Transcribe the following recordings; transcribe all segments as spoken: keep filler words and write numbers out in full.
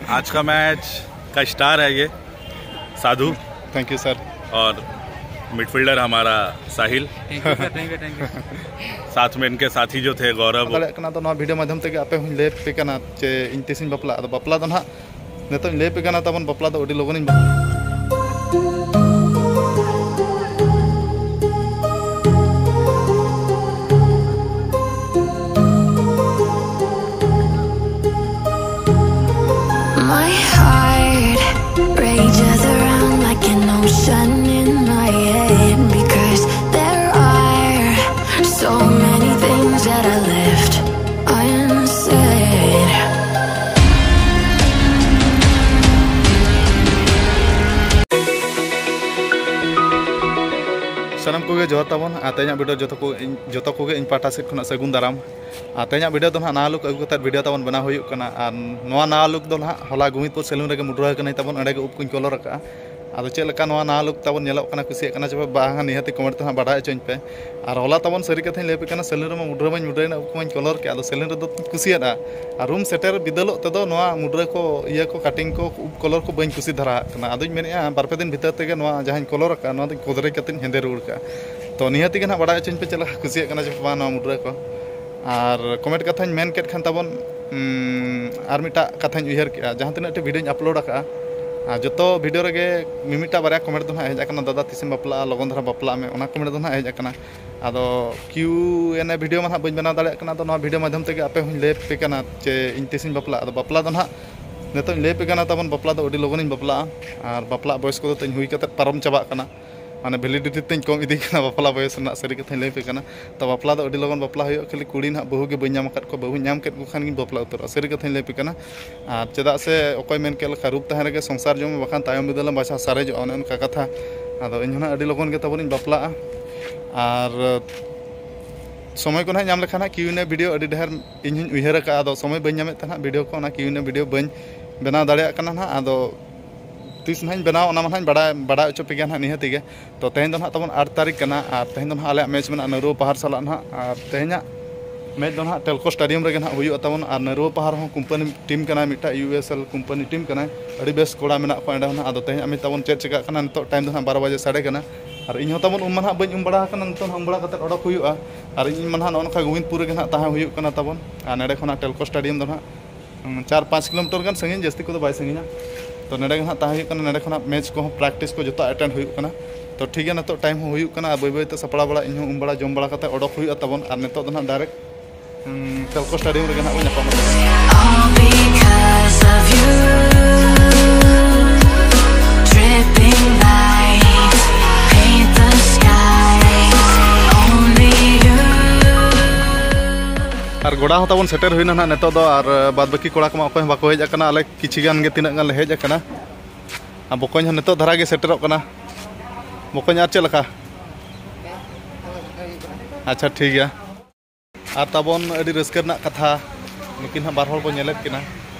आज का मैच का स्टार है ये साधु। Thank you sir. और मिडफील्डर हमारा Sahil. Thank you sir. Thank you. Thank you. साथ में इनके साथी जो थे गौरव। ᱫᱟᱲᱮᱭᱟᱜ ᱠᱟᱱᱟ᱾ ᱟᱫᱚ ᱱᱚᱣᱟ ᱵᱷᱤᱰᱤᱭᱳ ᱢᱟᱫᱽᱫᱷᱚᱢ ᱛᱮᱜᱮ ᱟᱯᱮ ᱦᱚᱸᱧ ᱞᱟᱹᱭ ᱟᱯᱮ ᱠᱟᱱᱟ ᱡᱮ ᱤᱧ ᱛᱤᱥᱤᱧ ᱵᱟᱯᱞᱟᱜᱼᱟ᱾ ᱟᱫᱚ ᱵᱟᱯᱞᱟ ᱫᱚ ᱱᱟᱦᱟᱜ ᱱᱤᱛᱚᱜ ᱤᱧ ᱞᱟᱹᱭ ᱟᱯᱮ ᱠᱟᱱᱟ ᱛᱟᱵᱚᱱ, ᱵᱟᱯᱞᱟ ᱫᱚ ᱟᱹᱰᱤ ᱞᱚᱜᱚᱱᱤᱧ ᱵᱟᱯᱞᱟᱜᱼᱟ᱾ My heart rages around like an ocean in my head because there are so many things that I left unsaid. ᱥᱟᱱᱟᱢ ᱠᱚᱜᱮ ᱡᱚᱦᱟᱨ ᱛᱟᱵᱚᱱ᱾ ᱟᱨ ᱛᱮᱦᱮᱧᱟᱜ ᱵᱷᱤᱰᱤᱭᱳ ᱡᱚᱛᱚ ᱠᱚ ᱤᱧ ᱡᱚᱛᱚ ᱠᱚᱜᱮ ᱤᱧ ᱯᱟᱦᱴᱟ ᱥᱮᱫ ᱠᱷᱚᱱᱟᱜ ᱥᱟᱹᱜᱩᱱ ᱫᱟᱨᱟᱢ᱾ ᱟᱨ ᱛᱮᱦᱮᱧᱟᱜ ᱵᱷᱤᱰᱤᱭᱳ ᱫᱚ ᱱᱟᱦᱟᱜ ᱱᱟᱣᱟ ᱞᱩᱠ ᱟᱹᱜᱩ ᱠᱟᱛᱮᱫ ᱵᱷᱤᱰᱤᱭᱳ ᱛᱟᱵᱚᱱ ᱵᱮᱱᱟᱣ ᱦᱩᱭᱩᱜ ᱠᱟᱱᱟ᱾ ᱟᱨ ᱱᱚᱣᱟ ᱱᱟᱣᱟ ᱞᱩᱠ ᱫᱚ ᱱᱟᱦᱟᱜ ᱦᱚᱞᱟ ᱜᱩᱢᱤᱛᱯᱩᱨ ᱥᱮᱞᱩᱱ ᱨᱮᱜᱮ ᱢᱩᱰᱨᱟᱹᱣ ᱠᱟᱹᱱᱟᱹᱧ ᱛᱟᱵᱚᱱ, ᱚᱸᱰᱮ ᱜᱮ ᱩᱵ ᱠᱚᱧ ᱠᱚᱞᱚᱨ ᱟᱠᱟᱫᱼᱟ᱾ ᱟᱫᱚ ᱪᱮᱫ ᱞᱮᱠᱟ ᱱᱚᱣᱟ ᱱᱟᱣᱟ ᱞᱩᱠ ᱛᱟᱵᱚᱱ ᱧᱮᱞᱚᱜ ᱠᱟᱱᱟ, ᱠᱩᱥᱤᱭᱟᱜ ᱠᱟᱱᱟ ᱪᱮ ᱵᱟᱝ, ᱱᱤᱦᱟᱹᱛᱤ ᱠᱚᱢᱮᱱᱴ ᱛᱮ ᱱᱟᱦᱟᱜ ᱵᱟᱰᱟᱭ ᱦᱚᱪᱚᱧ ᱯᱮ᱾ ᱟᱨ ᱦᱚᱞᱟ ᱛᱟᱵᱚᱱ ᱥᱟᱹᱨᱤ ᱠᱟᱛᱷᱟᱧ ᱞᱟᱹᱭ ᱟᱯᱮ ᱠᱟᱱᱟ, ᱥᱮᱞᱩᱱ ᱨᱮᱢᱟ ᱢᱩᱰᱨᱟᱹ ᱢᱟᱧ ᱢᱩᱰᱨᱟᱹᱭᱮᱱᱟ, ᱩᱵ ᱠᱚᱢᱟᱧ ᱠᱚᱞᱚᱨ ᱠᱮᱫ, ᱟᱫᱚ ᱥᱮᱞᱩᱱ ᱨᱮᱫᱚ ᱠᱩᱥᱤᱭᱟᱫᱼᱟ᱾ ᱟᱨ ᱨᱩᱢ ᱥᱮᱴᱮᱨ ᱵᱤᱫᱟᱹᱞᱚᱜ ᱛᱮᱫᱚ ᱱᱚᱣᱟ ᱢᱩᱰᱨᱟᱹ ᱠᱚ, ᱤᱭᱟᱹ ᱠᱚ, ᱠᱟᱴᱤᱝ ᱠᱚ, ᱩᱵ ᱠᱚᱞᱚᱨ ᱠᱚ ᱵᱟᱹᱧ ᱠᱩᱥᱤ ᱫᱷᱟᱨᱟ ᱟᱜ ᱠᱟᱱᱟ᱾ ᱟᱫᱚᱧ ᱢᱮᱱᱮᱫᱼᱟ, ᱵᱟᱨ ᱯᱮ ᱫᱤᱱ ᱵᱷᱤᱛᱟᱹᱨ ᱛᱮᱜᱮ ᱱᱚᱣᱟ ᱡᱟᱦᱟᱸᱧ ᱠᱚᱞᱚᱨ ᱟᱠᱟᱫᱼᱟ, ᱱᱚᱣᱟ ᱫᱚᱧ ᱠᱚᱫᱨᱮ ᱠᱟᱛᱮᱧ ᱦᱮᱸᱫᱮ ᱨᱩᱣᱟᱹᱲ ᱠᱟᱜᱼᱟ᱾ ᱛᱚ ᱱᱤᱦᱟᱹᱛᱤ ᱜᱮ ᱱᱟᱦᱟᱜ ᱵᱟᱰᱟᱭ ᱦᱚᱪᱚᱧ ᱯᱮ, ᱪᱮᱫ ᱞᱮᱠᱟ ᱠᱩᱥᱤᱭᱟᱜ ᱠᱟᱱᱟ ᱪᱮ ᱵᱟᱝ ᱱᱚᱣᱟ ᱢᱩᱰᱨᱟᱹ ᱠᱚ᱾ ᱟᱨ ᱠᱚᱢᱮᱱᱴ ᱠᱟᱛᱷᱟᱧ ᱢᱮᱱ ᱠᱮᱫ ᱠᱷᱟᱱ ᱛᱟᱵᱚᱱ, ᱩᱸ, ᱟᱨ ᱢᱤᱫᱴᱟᱜ ᱠᱟᱛᱷᱟᱧ ᱩᱭᱦᱟᱹᱨ ᱠᱮᱫᱼᱟ, ᱡᱟᱦᱟᱸ ᱛᱤᱱᱟᱹᱜ ᱴᱤ ᱵᱷᱤᱰᱤᱭᱳᱧ ᱟᱯᱞᱳᱰ ᱟᱠᱟᱫᱼᱟ, ᱟᱨ ᱡᱚᱛᱚ ᱵᱷᱤᱰᱤᱭᱳ ᱨᱮᱜᱮ ᱢᱤᱢᱤᱫᱴᱟᱜ ᱵᱟᱨᱭᱟ ᱠᱚᱢᱮᱱᱴ ᱫᱚ ᱱᱟᱦᱟᱜ ᱦᱮᱡ ᱟᱠᱟᱱᱟ, "ᱫᱟᱫᱟ ᱛᱤᱥᱮᱢ ᱵᱟᱯᱞᱟᱜᱼᱟ, ᱞᱚᱜᱚᱱ ᱫᱷᱟᱨᱟ ᱵᱟᱯᱞᱟᱜ ᱢᱮ", ᱚᱱᱟ ᱠᱚᱢᱮᱱᱴ ᱫᱚ ᱱᱟᱦᱟᱜ ᱦᱮᱡ ᱟᱠᱟᱱᱟ᱾ ᱟᱫᱚ ᱠᱤᱭᱩ ᱮᱱ ᱮ ᱵᱷᱤᱰᱤᱭᱳ ᱢᱟ ᱱᱟᱦᱟᱜ ᱵᱟᱹᱧ ᱵᱮᱱᱟᱣ ᱫᱟᱲᱮᱭᱟᱜ ᱠᱟᱱᱟ᱾ ᱟᱫᱚ ᱱᱚᱣᱟ ᱵᱷᱤᱰᱤᱭᱳ ᱢᱟᱫᱽᱫᱷᱚᱢ ᱛᱮᱜᱮ ᱟᱯᱮ ᱦᱚᱸᱧ ᱞᱟᱹᱭ ᱟᱯᱮ ᱠᱟᱱᱟ ᱡᱮ ᱤᱧ ᱛᱤᱥᱤᱧ ᱵᱟᱯᱞᱟᱜᱼᱟ᱾ ᱟᱫᱚ ᱵᱟᱯᱞᱟ ᱫᱚ ᱱᱟᱦᱟᱜ ᱱᱤᱛᱚᱜ ᱤᱧ ᱞᱟᱹᱭ ᱟᱯᱮ ᱠᱟᱱᱟ ᱛᱟᱵᱚᱱ, ᱵᱟᱯᱞᱟ ᱫᱚ ᱟᱹᱰᱤ ᱞᱚᱜᱚᱱᱤᱧ ᱵᱟᱯᱞᱟᱜᱼᱟ᱾ ᱟᱨ ᱵᱟᱯᱞᱟᱜ ᱵᱚᱭᱮᱥ ᱠᱚᱫᱚ ᱛᱤᱧ ᱦᱩᱭ ᱠᱟᱛᱮᱫ ᱯᱟᱨᱚᱢ ᱪᱟᱵᱟᱜ ᱠᱟᱱᱟ᱾ ᱢᱟᱱᱮ ᱵᱷᱮᱞᱤᱰᱤᱴᱤ ᱛᱤᱧ ᱠᱚᱢ ᱤᱫᱤ ᱠᱟᱱᱟ ᱵᱟᱯᱞᱟ ᱵᱚᱭᱮᱥ ᱨᱮᱱᱟᱜ, ᱥᱟᱹᱨᱤ ᱠᱟᱛᱷᱟᱧ ᱞᱟᱹᱭ ᱟᱯᱮ ᱠᱟᱱᱟ᱾ ᱛᱚ ᱵᱟᱯᱞᱟ ᱫᱚ ᱟᱹᱰᱤ ᱞᱚᱜᱚᱱ ᱵᱟᱯᱞᱟ ᱦᱩᱭᱩᱜᱼᱟ, ᱠᱷᱟᱹᱞᱤ ᱠᱩᱲᱤ ᱱᱟᱦᱟᱜ ᱵᱟᱹᱦᱩ ᱜᱮ ᱵᱟᱹᱧ ᱧᱟᱢ ᱟᱠᱟᱫ ᱠᱚᱣᱟ, ᱵᱟᱹᱦᱩᱧ ᱧᱟᱢ ᱠᱮᱫ ᱠᱚ ᱠᱷᱟᱱ ᱜᱤᱧ ᱵᱟᱯᱞᱟ ᱩᱛᱟᱹᱨᱚᱜᱼᱟ, ᱥᱟᱹᱨᱤ ᱠᱟᱛᱷᱟᱧ ᱞᱟᱹᱭ ᱟᱯᱮ ᱠᱟᱱᱟ᱾ ᱟᱨ ᱪᱮᱫᱟᱜ ᱥᱮ ᱚᱠᱚᱭ ᱢᱮᱱ ᱠᱮᱫ ᱞᱮᱠᱟ, "ᱨᱩᱯ ᱛᱟᱦᱮᱸ ᱨᱮᱜᱮ ᱥᱚᱝᱥᱟᱨ ᱡᱚᱢ ᱢᱮ, ᱵᱟᱠᱷᱟᱱ ᱛᱟᱭᱚᱢ ᱵᱤᱫᱟᱹᱞᱮᱢ ᱵᱟᱪᱷᱟ ᱥᱟᱨᱮᱡᱚᱜᱼᱟ", ᱚᱱᱮ ᱚᱱᱠᱟ ᱠᱟᱛᱷᱟ᱾ ᱟᱫᱚ ᱤᱧ ᱦᱚᱸ ᱱᱟᱦᱟᱜ ᱟᱹᱰᱤ ᱞᱚᱜᱚᱱ ᱜᱮ ᱛᱟᱵᱚᱱᱤᱧ ᱵᱟᱯᱞᱟᱜᱼᱟ᱾ ᱟᱨ ᱥᱚᱢᱚᱭ ᱠᱚ ᱱᱟᱦᱟᱜ ᱧᱟᱢ ᱞᱮᱠᱷᱟᱱ ᱱᱟᱦᱟᱜ ᱠᱤᱭᱩ ᱮᱱ ᱮ ᱵᱷᱤᱰᱤᱭᱳ ᱟᱹᱰᱤ ᱰᱷᱮᱨ ᱤᱧ ᱦᱚᱸᱧ ᱩᱭᱦᱟᱹᱨ ᱟᱠᱟᱫᱼᱟ᱾ ᱟᱫᱚ ᱥᱚᱢᱚᱭ ᱵᱟᱹᱧ ᱧᱟᱢᱮᱫ ᱛᱟᱦᱮᱱᱟ ᱵᱷᱤᱰᱤᱭᱳ ᱠᱚ, ᱚᱱᱟ ᱠᱤᱭᱩ ᱮᱱ ᱮ ᱵᱷᱤᱰᱤᱭᱳ ᱵᱟᱹᱧ ᱵᱮᱱᱟᱣ ᱫᱟᱲᱮᱭᱟᱜ ᱠᱟᱱᱟ ᱱᱟᱦᱟᱜ᱾ ᱟᱫᱚ ᱛᱤᱥ ᱱᱟᱦᱟᱜ ᱤᱧ ᱵᱮᱱᱟᱣᱟ, ᱚᱱᱟ ᱢᱟ ᱱᱟᱦᱟᱜ ᱤᱧ ᱵᱟᱰᱟᱭ, ᱵᱟᱰᱟᱭ ᱦᱚᱪᱚ ᱯᱮ ᱜᱮᱭᱟ ᱱᱟᱦᱟᱜ ᱱᱤᱦᱟᱹᱛᱤ ᱜᱮ᱾ ᱛᱚ ᱛᱮᱦᱮᱧ ᱫᱚ ᱱᱟᱦᱟᱜ ᱛᱟᱵᱚᱱ ᱟᱴ ᱛᱟᱹᱨᱤᱠᱷ ᱠᱟᱱᱟ, ᱟᱨ ᱛᱮᱦᱮᱧ ᱫᱚ ᱱᱟᱦᱟᱜ ᱟᱞᱮᱭᱟᱜ ᱢᱮᱪ ᱢᱮᱱᱟᱜᱼᱟ ᱱᱟᱹᱨᱩᱣᱟ ᱯᱟᱦᱟᱲ ᱥᱟᱞᱟᱜ ᱱᱟᱦᱟᱜ᱾ ᱟᱨ ᱛᱮᱦᱮᱧᱟᱜ ᱢᱮᱪ ᱫᱚ ᱱᱟᱦᱟᱜ ᱴᱮᱞᱠᱳ ᱥᱴᱮᱰᱤᱭᱟᱢ ᱨᱮᱜᱮ ᱱᱟᱦᱟᱜ ᱦᱩᱭᱩᱜᱼᱟ ᱛᱟᱵᱚᱱ᱾ ᱟᱨ ᱱᱟᱹᱨᱩᱣᱟ ᱯᱟᱦᱟᱲ ᱦᱚᱸ ᱠᱳᱢᱯᱟᱱᱤ ᱴᱤᱢ ᱠᱟᱱᱟᱭ, ᱢᱤᱫᱴᱟᱝ U S L company team ᱠᱟᱱᱟᱭ᱾ ᱟᱹᱰᱤ ᱵᱮᱥ ᱠᱚᱲᱟ ᱢᱮᱱᱟᱜ ᱠᱚᱣᱟ ᱮᱸᱰᱮ ᱦᱚᱸ ᱱᱟᱦᱟᱜ᱾ ᱟᱫᱚ ᱛᱮᱦᱮᱧ ᱟᱜ ᱢᱮᱪ ᱛᱟᱵᱚᱱ ᱪᱮᱫ ᱪᱤᱠᱟᱹᱜ ᱠᱟᱱᱟ, ᱱᱤᱛᱚᱜ ᱴᱟᱭᱤᱢ ᱫᱚ ᱱᱟᱦᱟᱜ ᱵᱟᱨᱚ ᱵᱟᱡᱮ ᱥᱟᱰᱮ ᱠᱟᱱᱟ᱾ ᱟᱨ ᱤᱧ ᱦᱚᱸ ᱛᱟᱵᱚᱱ ᱩᱢ ᱢᱟ ᱱᱟᱦᱟᱜ ᱵᱟᱹᱧ ᱩᱢ ᱵᱟᱲᱟ ᱟᱠᱟᱱᱟ, ᱱᱤᱛᱚᱜ ᱱᱟᱦᱟᱜ ᱩᱢ ᱵᱟᱲᱟ ᱠᱟᱛᱮᱫ ᱚᱰᱚᱠ ᱦᱩᱭᱩᱜᱼᱟ᱾ ᱟᱨ ᱤᱧ ᱢᱟ ᱱᱟᱦᱟᱜ ᱱᱚᱜᱼᱚ ᱱᱚᱝᱠᱟ ᱜᱳᱵᱤᱱᱫᱯᱩᱨ ᱨᱮᱜᱮ ᱱᱟᱦᱟᱜ ᱛᱟᱦᱮᱸ ᱦᱩᱭᱩᱜ ᱠᱟᱱᱟ ᱛᱟᱵᱚᱱ᱾ ᱟᱨ ᱱᱚᱸᱰᱮ ᱠᱷᱚᱱᱟᱜ ᱴᱮᱞᱠᱳ ᱥᱴᱮᱰᱤᱭᱟᱢ ᱫᱚ ᱱᱟᱦᱟᱜ ᱦᱩᱸ, ᱪᱟᱨ ᱯᱟᱸᱪ ᱠᱤᱞᱳᱢᱤᱴᱟᱨ ᱜᱟᱱ ᱥᱟᱺᱜᱤᱧ, ᱡᱟᱹᱥᱛᱤ ᱠᱚᱫᱚ ᱵᱟᱭ ᱥᱟᱺᱜᱤᱧᱟ᱾ ᱛᱚ ᱱᱚᱸᱰᱮ ᱜᱮ ᱱᱟᱦᱟᱜ ᱛᱟᱦᱮᱸ ᱦᱩᱭᱩᱜ ᱠᱟᱱᱟ, ᱱᱚᱸᱰᱮ ᱠᱷᱚᱱᱟᱜ ᱢᱮᱪ ᱠᱚᱦᱚᱸ ᱯᱨᱮᱠᱴᱤᱥ ᱠᱚ ᱡᱚᱛᱚ ᱮᱴᱮᱱᱰ ᱦᱩᱭᱩᱜ ᱠᱟᱱᱟ᱾ ᱛᱚ ᱴᱷᱤᱠ ᱜᱮᱭᱟ, ᱱᱤᱛᱚᱜ ᱴᱟᱭᱤᱢ ᱦᱚᱸ ᱦᱩᱭᱩᱜ ᱠᱟᱱᱟ, ᱟᱨ ᱵᱟᱹᱭ ᱵᱟᱹᱭ ᱛᱮ ᱥᱟᱯᱲᱟᱣ ᱵᱟᱲᱟ, ᱤᱧ ᱦᱚᱸ ᱩᱢ ᱵᱟᱲᱟ ᱡᱚᱢ ᱵᱟᱲᱟ ᱠᱟᱛᱮ ᱚᱰᱚᱠ ᱦᱩᱭᱩᱜᱼᱟ ᱛᱟᱵᱚᱱ᱾ ᱟᱨ ᱱᱤᱛᱚᱜ ᱫᱚ ᱱᱟᱦᱟᱜ ᱰᱟᱭᱨᱮᱠᱴ ᱴᱮᱞᱠᱳ ᱥᱴᱮᱰᱤᱭᱟᱢ ᱨᱮᱜᱮ ᱱᱟᱦᱟᱜ ᱵᱚᱱ ᱧᱟᱯᱟᱢᱟ᱾ All because of you. Dripping light, paint the sky. Only you. ᱟᱨ ᱜᱚᱰᱟ ᱦᱚᱸ ᱛᱟᱵᱚᱱ ᱥᱮᱴᱮᱨ ᱦᱩᱭᱱᱟ ᱱᱟᱦᱟᱜ ᱱᱤᱛᱚᱜ ᱫᱚ᱾ ᱟᱨ ᱵᱟᱫ ᱵᱟᱹᱠᱤ ᱠᱚᱲᱟ ᱠᱚᱢᱟ ᱚᱠᱚᱭ ᱦᱚᱸ ᱵᱟᱠᱚ ᱦᱮᱡ ᱟᱠᱟᱱᱟ, ᱟᱞᱮ ᱠᱤᱪᱷᱤ ᱜᱟᱱ ᱜᱮ ᱛᱤᱱᱟᱹᱜ ᱜᱟᱱ ᱞᱮ ᱦᱮᱡ ᱟᱠᱟᱱᱟ᱾ ᱟᱨ ᱵᱚᱠᱚᱧ ᱦᱚᱸ ᱱᱤᱛᱚᱜ ᱫᱷᱟᱨᱟ ᱜᱮ ᱥᱮᱴᱮᱨᱚᱜ ᱠᱟᱱᱟ᱾ ᱵᱚᱠᱚᱧ, ᱟᱨ ᱪᱮᱫ ᱞᱮᱠᱟ? ᱟᱪᱪᱷᱟ, ᱴᱷᱤᱠ ᱜᱮᱭᱟ᱾ ᱟᱨ ᱛᱟᱵᱚᱱ ᱟᱹᱰᱤ ᱨᱟᱹᱥᱠᱟᱹ ᱨᱮᱱᱟᱜ ᱠᱟᱛᱷᱟ, ᱱᱩᱠᱤᱱ ᱦᱟᱸᱜ ᱵᱟᱨ ᱦᱚᱲ ᱵᱚᱱ ᱧᱮᱞᱮᱫ ᱠᱤᱱᱟ᱾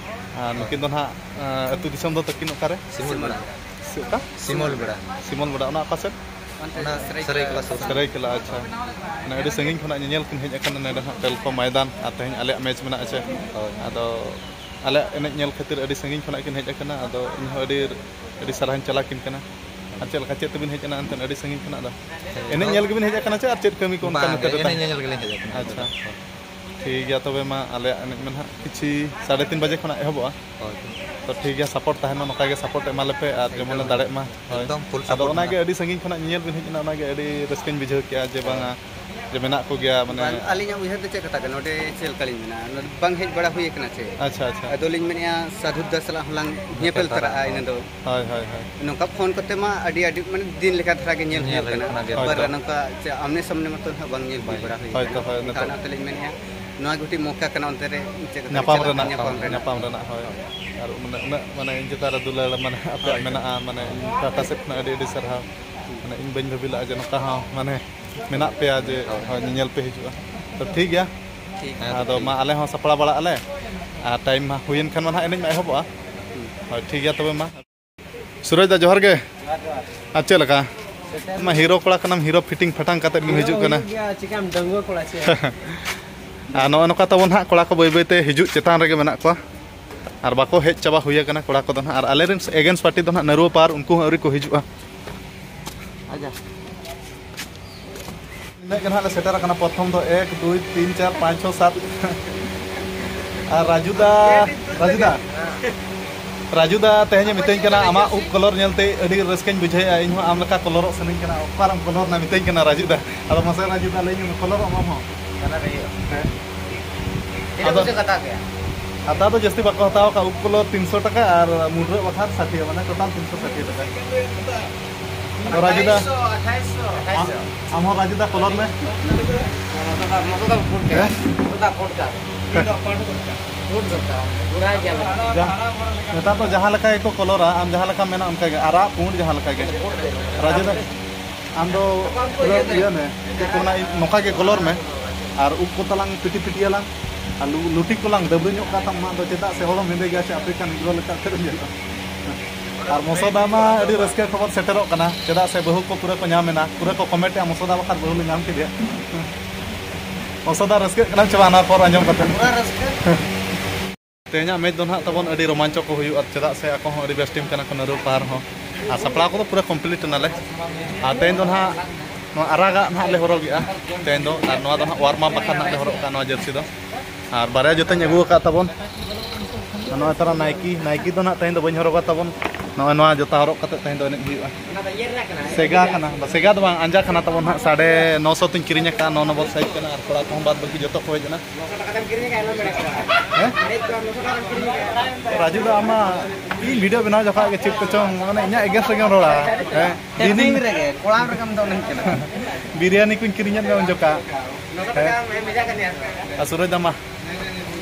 ᱟᱨ ᱱᱩᱠᱤᱱ ᱫᱚ ᱱᱟᱦᱟᱜ, ᱟᱸ, ᱟᱹᱛᱩ ᱫᱤᱥᱚᱢ ᱫᱚ ᱛᱟᱹᱠᱤᱱ ᱚᱠᱟᱨᱮ? ᱥᱤᱢᱚᱞ ᱵᱮᱲᱟ᱾ ᱥᱤ-, ᱚᱠᱟ? ᱥᱤᱢᱚᱞ ᱵᱮᱲᱟ᱾ ᱥᱤᱢᱚᱞ ᱵᱮᱲᱟ, ᱚᱱᱟ ᱚᱠᱟ ᱥᱮᱫ? ᱚᱱᱛᱮ ᱚᱱᱟ ᱥᱟᱹᱨᱟᱹᱭᱠᱮᱞᱟ᱾ ᱥᱟᱹᱨᱟᱹᱭᱠᱮᱞᱟ ᱥᱩᱨ᱾ ᱥᱟᱹᱨᱟᱹᱭᱠᱮᱞᱟ, ᱟᱪᱪᱷᱟ᱾ ᱢᱟᱱᱮ ᱟᱹᱰᱤ ᱥᱟᱺᱜᱤᱧ ᱠᱷᱚᱱᱟᱜ ᱧᱮᱧᱮᱞ ᱠᱤᱱ ᱦᱮᱡ ᱟᱠᱟᱱᱟ ᱱᱚᱰᱮ ᱦᱟᱸᱜ ᱴᱮᱞᱠᱳ ᱢᱚᱭᱫᱟᱱ, ᱟᱨ ᱛᱮᱦᱮᱧ ᱟᱞᱮᱭᱟᱜ ᱢᱮᱪ ᱢᱮᱱᱟᱜᱼᱟ ᱪᱮ᱾ ᱦᱳᱭ᱾ ᱟᱫᱚ ᱟᱞᱮᱭᱟᱜ ᱮᱱᱮᱡ ᱧᱮᱞ ᱠᱷᱟᱹᱛᱤᱨ ᱟᱹᱰᱤ ᱥᱟᱺᱜᱤᱧ ᱠᱷᱚᱱᱟᱜ ᱠᱤᱱ ᱦᱮᱡ ᱟᱠᱟᱱᱟ, ᱟᱫᱚ ᱤᱧ ᱦᱚᱸ ᱟᱹᱰᱤ, ᱟᱹᱰᱤ ᱥᱟᱨᱦᱟᱣᱤᱧ ᱪᱟᱞ ᱟᱹᱠᱤᱱ ᱠᱟᱱᱟ᱾ ᱟᱨ ᱪᱮᱫ ᱞᱮᱠᱟ, ᱪᱮᱫ ᱛᱮᱵᱤᱱ ᱦᱮᱡ ᱮᱱᱟ ᱮᱱᱛᱮᱫ ᱟᱹᱰᱤ ᱥᱟᱺᱜᱤᱧ ᱠᱷᱚᱱᱟᱜ ᱫᱚ? ᱦᱮᱸ, ᱮᱱᱮᱡ ᱧᱮᱞ ᱜᱮᱵᱤᱱ ᱦᱮᱡ ᱟᱠᱟᱱᱟ ᱪᱮ ᱟᱨ ᱪᱮᱫ ᱠᱟᱹᱢᱤ ᱠᱚ ᱚᱱᱠᱟ ᱵᱟᱝ, ᱱᱚᱛᱮ ᱨᱮ ᱮᱱᱮᱡ ᱛᱟᱦᱮᱸ? ᱧᱮᱞ ᱜᱮᱞᱤᱧ ᱦᱮᱡ ᱟᱠᱟᱱᱟ᱾ ᱟᱪᱪᱷᱟ᱾ ᱴᱷᱤᱠ ᱜᱮᱭᱟ, ᱛᱚᱵᱮ ᱢᱟ ᱟᱞᱮᱭᱟᱜ ᱮᱱᱮᱡ ᱢᱟ ᱱᱟᱦᱟᱜ ᱠᱤᱪᱷᱤ ᱥᱟᱲᱮ ᱛᱤᱱ ᱵᱟᱡᱮ ᱠᱷᱚᱱᱟᱜ ᱮᱦᱚᱵᱚᱜᱼᱟ᱾ ᱦᱳᱭ᱾ ᱛᱚ ᱴᱷᱤᱠ ᱜᱮᱭᱟ, ᱥᱟᱯᱳᱨᱴ ᱛᱟᱦᱮᱱ ᱢᱟ, ᱱᱚᱝᱠᱟ ᱜᱮ ᱥᱟᱯᱳᱨᱴ ᱮᱢᱟ ᱞᱮᱯᱮ ᱟᱨ ᱡᱮᱢᱚᱱ ᱞᱮ ᱮᱠᱫᱚᱢ, ᱫᱟᱲᱮᱜ ᱢᱟ᱾ ᱦᱳᱭ᱾ ᱮᱠᱫᱚᱢ ᱯᱷᱩᱞ ᱟᱫᱚ ᱥᱟᱯᱳᱨᱴ ᱚᱱᱟᱜᱮ ᱢᱮᱱᱟᱜᱼᱟ᱾ ᱟᱹᱰᱤ ᱥᱟᱺᱜᱤᱧ ᱠᱷᱚᱱᱟᱜ ᱧᱮᱧᱮᱞ ᱵᱤᱱ ᱦᱮᱡ ᱮᱱᱟ, ᱚᱱᱟᱜᱮ ᱟᱹᱰᱤ ᱨᱟᱹᱥᱠᱟᱹᱧ ᱵᱩᱡᱷᱟᱹᱣ ᱠᱮᱜᱼᱟ ᱡᱮ ᱦᱳᱭ᱾ ᱵᱟᱝᱟ, ᱡᱮ ᱢᱮᱱᱟᱜ ᱠᱚᱜᱮᱭᱟ, ᱢᱟᱱᱮ ᱵᱟᱝ, ᱟᱹᱞᱤᱧᱟᱜ ᱩᱭᱦᱟᱹᱨ ᱫᱚ ᱪᱮᱫ ᱠᱟᱛᱷᱟ ᱠᱟᱱᱟ, ᱱᱚᱰᱮ ᱪᱮᱫ ᱞᱮᱠᱟᱞᱤᱧ ᱢᱮᱱᱟ, ᱱᱚᱰᱮ ᱵᱟᱝ ᱦᱮᱡ ᱵᱟᱲᱟ ᱦᱩᱭ ᱟᱠᱟᱱᱟ ᱪᱮ᱾ ᱟᱪᱪᱷᱟ, ᱟᱪᱪᱷᱟ᱾ ᱟᱫᱚᱞᱤᱧ ᱢᱮᱱᱮᱫᱼᱟ, ᱥᱟᱹᱫᱷᱩ ᱫᱟ ᱥᱟᱞᱟᱜ ᱦᱚᱸᱞᱟᱝ ᱧᱮᱯᱮᱞ ᱧᱮᱯᱮᱞ ᱛᱚᱨᱟᱜᱼᱟ, ᱛᱚᱨᱟᱜᱼᱟ᱾ ᱤᱱᱟᱹ ᱫᱚ᱾ ᱦᱳᱭ, ᱦᱳᱭ, ᱦᱳᱭ᱾ ᱱᱚᱝᱠᱟ ᱯᱷᱳᱱ ᱠᱚᱛᱮ ᱢᱟ ᱟᱹᱰᱤ, ᱟᱹᱰᱤ, ᱢᱟᱱᱮ, ᱫᱤᱱ ᱞᱮᱠᱟ ᱫᱷᱟᱨᱟ ᱜᱮ ᱧᱮᱞ ᱧᱮᱞ ᱦᱩᱭᱩᱜ ᱦᱩᱭᱩᱜ ᱠᱟᱱᱟ᱾ ᱠᱟᱱᱟ, ᱦᱳᱭ ᱵᱟᱨ ᱛᱚ᱾ ᱱᱚᱝᱠᱟ ᱪᱮ ᱟᱢᱱᱮ ᱥᱟᱢᱱᱮ ᱢᱟᱛᱚ ᱱᱟᱦᱟᱜ ᱵᱟᱝ ᱧᱮᱞ ᱦᱩᱭ ᱦᱳᱭ᱾ ᱵᱟᱲᱟ ᱦᱩᱭ ᱦᱳᱭ ᱛᱚ, ᱟᱠᱟᱱᱟ᱾ ᱦᱳᱭ, ᱮᱱᱠᱷᱟᱱ ᱱᱚᱛᱮ᱾ ᱚᱱᱟᱛᱮᱞᱤᱧ ᱢᱮᱱᱮᱫᱼᱟ, ᱱᱚᱣᱟ ᱜᱮ ᱢᱤᱫᱴᱤᱡ ᱢᱚᱠᱟ ᱠᱟᱱᱟ ᱚᱱᱛᱮ ᱨᱮ ᱪᱮᱫ ᱠᱟᱛᱮ ᱧᱟᱯᱟᱢ ᱪᱟᱞᱟᱜ, ᱨᱮᱱᱟᱜ, ᱧᱟᱯᱟᱢ ᱨᱮᱱᱟᱜ᱾ ᱧᱟᱯᱟᱢ ᱨᱮᱱᱟᱜ, ᱦᱳᱭ᱾ ᱟᱨ ᱩᱱᱟᱹᱜ, ᱩᱱᱟᱹᱜ, ᱢᱟᱱᱮ, ᱤᱧ ᱪᱮᱛᱟᱱ ᱨᱮ ᱫᱩᱞᱟᱹᱲ, ᱢᱟᱱᱮ, ᱟᱯᱮᱭᱟᱜ ᱦᱳᱭ᱾ ᱢᱮᱱᱟᱜᱼᱟ, ᱢᱟᱱᱮ, ᱤᱧ ᱯᱟᱦᱴᱟ ᱥᱮᱫ ᱠᱷᱚᱱᱟᱜ ᱟᱹᱰᱤ, ᱟᱹᱰᱤ ᱥᱟᱨᱦᱟᱣ᱾ ᱢᱟᱱᱮ, ᱤᱧ ᱵᱟᱹᱧ ᱵᱷᱟᱹᱵᱤ ᱞᱮᱫᱼᱟ ᱡᱮ ᱱᱚᱝᱠᱟ ᱦᱚᱸ, ᱢᱟᱱᱮ, ᱢᱮᱱᱟᱜ ᱯᱮᱭᱟ ᱡᱮ, ᱦᱳᱭ᱾ ᱦᱳᱭ, ᱧᱮᱧᱮᱞ ᱯᱮ ᱦᱤᱡᱩᱜᱼᱟ᱾ ᱛᱚ, ᱴᱷᱤᱠ ᱜᱮᱭᱟ᱾ ᱴᱷᱤᱠ ᱜᱮᱭᱟ᱾ ᱟᱫᱚ ᱢᱟ, ᱟᱞᱮ ᱦᱚᱸ ᱥᱟᱯᱲᱟᱣ ᱵᱟᱲᱟᱜ ᱟᱞᱮ᱾ ᱟᱨ ᱴᱟᱭᱤᱢ ᱢᱟ ᱦᱩᱭᱮᱱ ᱠᱷᱟᱱ ᱢᱟ ᱱᱟᱦᱟᱜ ᱮᱱᱮᱡ ᱢᱟ ᱮᱦᱚᱵᱚᱜᱼᱟ᱾ ᱦᱳᱭ, ᱴᱷᱤᱠ ᱜᱮᱭᱟ ᱛᱚᱵᱮ ᱢᱟ᱾ ᱥᱩᱨᱚᱡᱽ ᱫᱟ, ᱡᱚᱦᱟᱨ ᱜᱮ᱾ ᱡᱚᱦᱟᱨ, ᱡᱚᱦᱟᱨ᱾ ᱟᱨ ᱪᱮᱫ ᱞᱮᱠᱟ? ᱥᱮᱴᱮᱨ ᱟᱢ ᱢᱟ ᱦᱤᱨᱳ ᱠᱚᱲᱟ ᱠᱟᱱᱟᱢ, ᱦᱤᱨᱳ ᱯᱷᱤᱴᱤᱝ ᱯᱷᱟᱴᱟᱝ ᱠᱟᱛᱮᱫ ᱜᱮᱢ ᱦᱤᱨᱳ ᱦᱤᱡᱩᱜ ᱠᱟᱱᱟ᱾ ᱦᱩᱭᱩᱜ ᱜᱮᱭᱟ, ᱪᱤᱠᱟᱹᱢ ᱰᱟᱺᱜᱩᱣᱟᱹ ᱠᱚᱲᱟ ᱥᱮ? ᱟᱨ ᱱᱚᱜᱼᱚᱭ ᱱᱚᱝᱠᱟ ᱛᱟᱵᱚᱱ ᱦᱟᱸᱜ, ᱠᱚᱲᱟ ᱠᱚ ᱵᱟᱹᱭ ᱵᱟᱹᱭ ᱛᱮ ᱦᱤᱡᱩᱜ ᱪᱮᱛᱟᱱ ᱨᱮᱜᱮ ᱢᱮᱱᱟᱜ ᱠᱚᱣᱟ᱾ ᱟᱨ ᱵᱟᱠᱚ ᱦᱮᱡ ᱪᱟᱵᱟ ᱦᱩᱭ ᱟᱠᱟᱱᱟ ᱠᱚᱲᱟ ᱠᱚᱫᱚ ᱦᱟᱸᱜ᱾ ᱟᱨ ᱟᱞᱮᱨᱮᱱ against party ᱫᱚ ᱦᱟᱸᱜ ᱱᱟᱹᱨᱩᱣᱟ ᱯᱟᱨ, ᱩᱱᱠᱩ ᱦᱚᱸ ᱟᱹᱣᱨᱤ ᱠᱚ ᱦᱤᱡᱩᱜᱼᱟ᱾ ᱟᱪᱪᱷᱟ᱾ ᱤᱱᱟᱹᱜ ᱜᱮ ᱱᱟᱦᱟᱜ ᱞᱮ ᱥᱮᱴᱮᱨ ᱟᱠᱟᱱᱟ᱾ ᱯᱨᱚᱛᱷᱚᱢ ᱫᱚ ᱮᱠ, ᱫᱩᱭ, ᱛᱤᱱ, ᱪᱟᱨ, ᱯᱟᱸᱪ, ᱪᱷᱚ, ᱥᱟᱛ᱾ ᱟᱨ ᱨᱟᱡᱩ ᱫᱟ, ᱨᱟᱡᱩ ᱫᱟ, ᱨᱟᱡᱩ ᱫᱟ ᱛᱮᱦᱮᱧ ᱮ ᱢᱤᱛᱟᱹᱧ ᱠᱟᱱᱟ, "ᱟᱢᱟᱜ ᱩᱵ ᱠᱟᱞᱟᱨ ᱧᱮᱞᱛᱮ ᱟᱹᱰᱤ ᱨᱟᱹᱥᱠᱟᱹᱧ ᱵᱩᱡᱷᱟᱹᱣᱮᱫᱼᱟ, ᱤᱧ ᱦᱚᱸ ᱟᱢ ᱞᱮᱠᱟ ᱠᱟᱞᱟᱨᱚᱜ ᱥᱟᱱᱟᱧ ᱠᱟᱱᱟ, ᱚᱠᱟᱨᱮᱢ ᱠᱟᱞᱟᱨ ᱮᱱᱟ?" ᱢᱤᱛᱟᱹᱧ ᱠᱟᱱᱟ ᱨᱟᱡᱩ ᱫᱟ᱾ ᱟᱫᱚ ᱢᱟᱥᱮ ᱨᱟᱡᱩ ᱫᱟ, ᱞᱟᱹᱭ ᱧᱚᱜ ᱢᱮ, ᱠᱟᱞᱟᱨᱚᱜ ᱟᱢ ᱦᱚᱸ? ᱠᱟᱞᱟᱨ ᱦᱩᱭᱩᱜᱼᱟ᱾ ᱦᱮᱸ᱾ ᱛᱤᱱᱟᱹᱜ ᱟᱫᱚ ᱯᱩᱭᱥᱟᱹ ᱠᱚ ᱦᱟᱛᱟᱣ ᱠᱮᱜᱼᱟ? ᱦᱟᱛᱟᱣ ᱫᱚ ᱡᱟᱹᱥᱛᱤ ᱵᱟᱠᱚ ᱦᱟᱛᱟᱣ ᱠᱟᱜᱼᱟ, ᱩᱵ ᱠᱟᱞᱟᱨ ᱛᱤᱱᱥᱚ ᱴᱟᱠᱟ ᱟᱨ ᱢᱩᱰᱨᱟᱹᱜ ᱵᱟᱠᱷᱨᱟ ᱥᱟᱴᱷᱤ, ᱢᱟᱱᱮ total ᱛᱤᱱᱥᱚ ᱥᱟᱴᱷᱤ ᱴᱟᱠᱟ᱾ ᱟᱫᱚ ᱨᱟᱡᱩ ᱫᱟ, ᱟᱴᱷᱟᱭᱥᱚ᱾ ᱟᱢ, ᱟᱢ ᱦᱚᱸ ᱨᱟᱡᱩ ᱫᱟ ᱠᱟᱞᱟᱨ ᱢᱮ᱾ ᱱᱚᱛᱮ ᱫᱚ, ᱱᱚᱛᱮ ᱫᱚ ᱯᱩᱸᱰ ᱜᱮ᱾ ᱦᱮᱸ? ᱱᱚᱛᱮ ᱫᱚ ᱯᱩᱸᱰ ᱜᱮ᱾ ᱯᱩᱸᱰ ᱫᱚᱨᱠᱟᱨ᱾ ᱵᱩᱲᱦᱟᱭ ᱜᱮᱭᱟ ᱞᱮ᱾ ᱡᱟ, ᱱᱮᱛᱟᱨ ᱫᱚ ᱡᱟᱦᱟᱸ ᱞᱮᱠᱟ ᱜᱮᱠᱚ ᱠᱟᱞᱟᱨᱟ, ᱟᱢ ᱡᱟᱦᱟᱸ ᱞᱮᱠᱟᱢ ᱢᱮᱱᱟ ᱚᱱᱠᱟ ᱜᱮ, ᱟᱨᱟᱜ ᱯᱩᱸᱰ ᱡᱟᱦᱟᱸ ᱞᱮᱠᱟ ᱜᱮ᱾ ᱨᱟᱡᱩ ᱫᱟ, ᱟᱢ ᱫᱚ ᱯᱩᱨᱟᱹ ᱤᱭᱟᱹ ᱢᱮ, ᱪᱮᱫ ᱠᱚ ᱢᱮᱱᱟ, ᱱᱚᱝᱠᱟ ᱜᱮ ᱠᱟᱞᱟᱨ ᱢᱮ᱾ ᱟᱨ ᱩᱵ ᱠᱚ ᱛᱟᱞᱟᱝ ᱯᱤᱴᱤ ᱯᱤᱴᱤᱭᱟᱞᱟᱝ᱾ ᱟᱨ ᱞᱩ-, ᱞᱩᱴᱤ ᱠᱚᱞᱟᱝ ᱫᱟᱹᱵᱽᱨᱟᱹ ᱧᱚᱜ ᱠᱟᱜ ᱛᱟᱢ, ᱟᱢᱟᱜ ᱫᱚ ᱪᱮᱫᱟᱜ ᱥᱮ ᱦᱚᱲᱮᱢ ᱦᱮᱸᱫᱮ ᱜᱮᱭᱟ ᱥᱮ ᱟᱯᱷᱨᱤᱠᱟᱱ ᱱᱤᱜᱽᱨᱳ ᱞᱮᱠᱟ ᱩᱛᱟᱹᱨ ᱮᱢ ᱧᱮᱞᱚᱜᱼᱟ᱾ ᱟᱨ ᱢᱚᱥᱚᱫᱟ ᱢᱟ ᱟᱹᱰᱤ ᱨᱟᱹᱥᱠᱟᱹ ᱠᱷᱚᱵᱚᱨ ᱥᱮᱴᱮᱨᱚᱜ ᱠᱟᱱᱟ, ᱪᱮᱫᱟᱜ ᱥᱮ ᱵᱟᱹᱦᱩ ᱠᱚ ᱯᱩᱨᱟᱹ ᱠᱚ ᱧᱟᱢ ᱮᱱᱟ, ᱯᱩᱨᱟᱹ ᱠᱚ ᱠᱚᱢᱮᱱᱴ ᱮᱜᱼᱟ, "ᱢᱚᱥᱚᱫᱟ ᱵᱟᱠᱷᱟᱱ ᱵᱟᱹᱦᱩ ᱞᱮ ᱧᱟᱢ ᱠᱮᱫᱮᱭᱟ᱾" ᱢᱚᱥᱚᱫᱟ ᱨᱟᱹᱥᱠᱟᱹᱜ ᱠᱟᱱᱟᱢ ᱪᱮ ᱵᱟᱝ ᱱᱚᱣᱟ ᱠᱷᱚᱵᱚᱨ ᱟᱸᱡᱚᱢ ᱠᱟᱛᱮ? ᱯᱩᱨᱟᱹ ᱨᱟᱹᱥᱠᱟᱹ᱾ ᱛᱮᱦᱮᱧᱟᱜ ᱢᱮᱪ ᱫᱚ ᱱᱟᱦᱟᱜ ᱛᱟᱵᱚᱱ ᱟᱹᱰᱤ ᱨᱳᱢᱟᱧᱪᱚᱠᱚ ᱦᱩᱭᱩᱜᱼᱟ, ᱪᱮᱫᱟᱜ ᱥᱮ ᱟᱠᱚ ᱦᱚᱸ ᱟᱹᱰᱤ ᱵᱮᱥ ᱴᱤᱢ ᱠᱟᱱᱟ ᱠᱚ, ᱱᱟᱹᱨᱩᱣᱟ ᱯᱟᱦᱟᱨ ᱦᱚᱸ᱾ ᱟᱨ ᱥᱟᱯᱲᱟᱣ ᱠᱚᱫᱚ ᱯᱩᱨᱟᱹ ᱠᱚᱢᱯᱞᱤᱴ ᱮᱱᱟᱞᱮ᱾ ᱟᱨ ᱛᱮᱦᱮᱧ ᱫᱚ ᱱᱟᱦᱟᱜ ᱱᱚᱣᱟ ᱟᱨᱟᱜᱟᱜ ᱱᱟᱦᱟᱜ ᱞᱮ ᱦᱚᱨᱚᱜᱮᱜᱼᱟ ᱛᱮᱦᱮᱧ ᱫᱚ, ᱟᱨ ᱱᱚᱣᱟ ᱫᱚ ᱱᱟᱦᱟᱜ ᱣᱟᱨᱢ ᱟᱯ ᱵᱟᱠᱷᱨᱟ ᱱᱟᱦᱟᱜ ᱞᱮ ᱦᱚᱨᱚᱜ ᱠᱟᱜᱼᱟ ᱱᱚᱣᱟ ᱡᱟᱹᱨᱥᱤ ᱫᱚ᱾ ᱟᱨ ᱵᱟᱨᱭᱟ ᱡᱩᱛᱟᱹᱧ ᱟᱹᱜᱩ ᱟᱠᱟᱫ ᱛᱟᱵᱚᱱ᱾ ᱟᱨ ᱱᱚᱜᱼᱚᱭ ᱛᱟᱨᱟ ᱱᱟᱭᱠᱤ, ᱱᱟᱭᱠᱤ ᱫᱚ ᱱᱟᱦᱟᱜ ᱛᱮᱦᱮᱧ ᱫᱚ ᱵᱟᱹᱧ ᱦᱚᱨᱚᱜᱟ ᱛᱟᱵᱚᱱ᱾ ᱱᱚᱜᱼᱚᱭ ᱱᱚᱣᱟ ᱡᱩᱛᱟᱹ ᱦᱚᱨᱚᱜ ᱠᱟᱛᱮ ᱛᱮᱦᱮᱧ ᱫᱚ ᱮᱱᱮᱡ ᱦᱩᱭᱩᱜᱼᱟ᱾ ᱥᱮᱜᱟ ᱠᱟᱱᱟ, ᱥᱮᱜᱟ ᱫᱚ ᱵᱟᱝ, ᱟᱸᱡᱟ ᱠᱟᱱᱟ ᱛᱟᱵᱚᱱ ᱦᱟᱸᱜ, ᱥᱟᱲᱮ ᱱᱚ ᱥᱚ ᱛᱤᱧ ᱠᱤᱨᱤᱧ ᱟᱠᱟᱫᱼᱟ, ᱱᱚ ᱱᱚᱢᱵᱚᱨ ᱥᱟᱭᱤᱡ ᱠᱟᱱᱟ, ᱟᱨ ᱠᱚᱲᱟ ᱠᱚᱦᱚᱸ ᱵᱟᱫ ᱵᱟᱹᱠᱤ ᱡᱚᱛᱚ ᱠᱚ ᱦᱮᱡ ᱮᱱᱟ᱾ ᱦᱮᱸ? ᱨᱟᱡᱩ ᱫᱚ ᱟᱢᱟᱜ ᱤᱧ ᱵᱷᱤᱰᱤᱭᱳ ᱵᱮᱱᱟᱣ ᱡᱚᱠᱷᱚᱱ ᱜᱮ ᱪᱮᱫ ᱠᱚᱪᱚᱝ, ᱢᱟᱱᱮ, ᱤᱧᱟᱹᱜ against ᱨᱮᱜᱮᱢ ᱨᱚᱲᱟ᱾ ᱦᱮᱸ? ᱴᱮᱯᱤᱝ ᱨᱮᱜᱮ, ᱠᱚᱲᱟᱢ ᱨᱮᱜᱮᱢ ᱫᱚᱱ ᱠᱟᱱᱟ᱾ ᱵᱤᱨᱭᱟᱱᱤ ᱠᱚᱧ ᱠᱤᱨᱤᱧ ᱟᱫ ᱢᱮ ᱩᱱ ᱡᱚᱠᱷᱟ᱾ ᱦᱮᱸ? ᱟᱨ ᱥᱩᱨᱚᱡᱽ ᱫᱟ ᱢᱟ,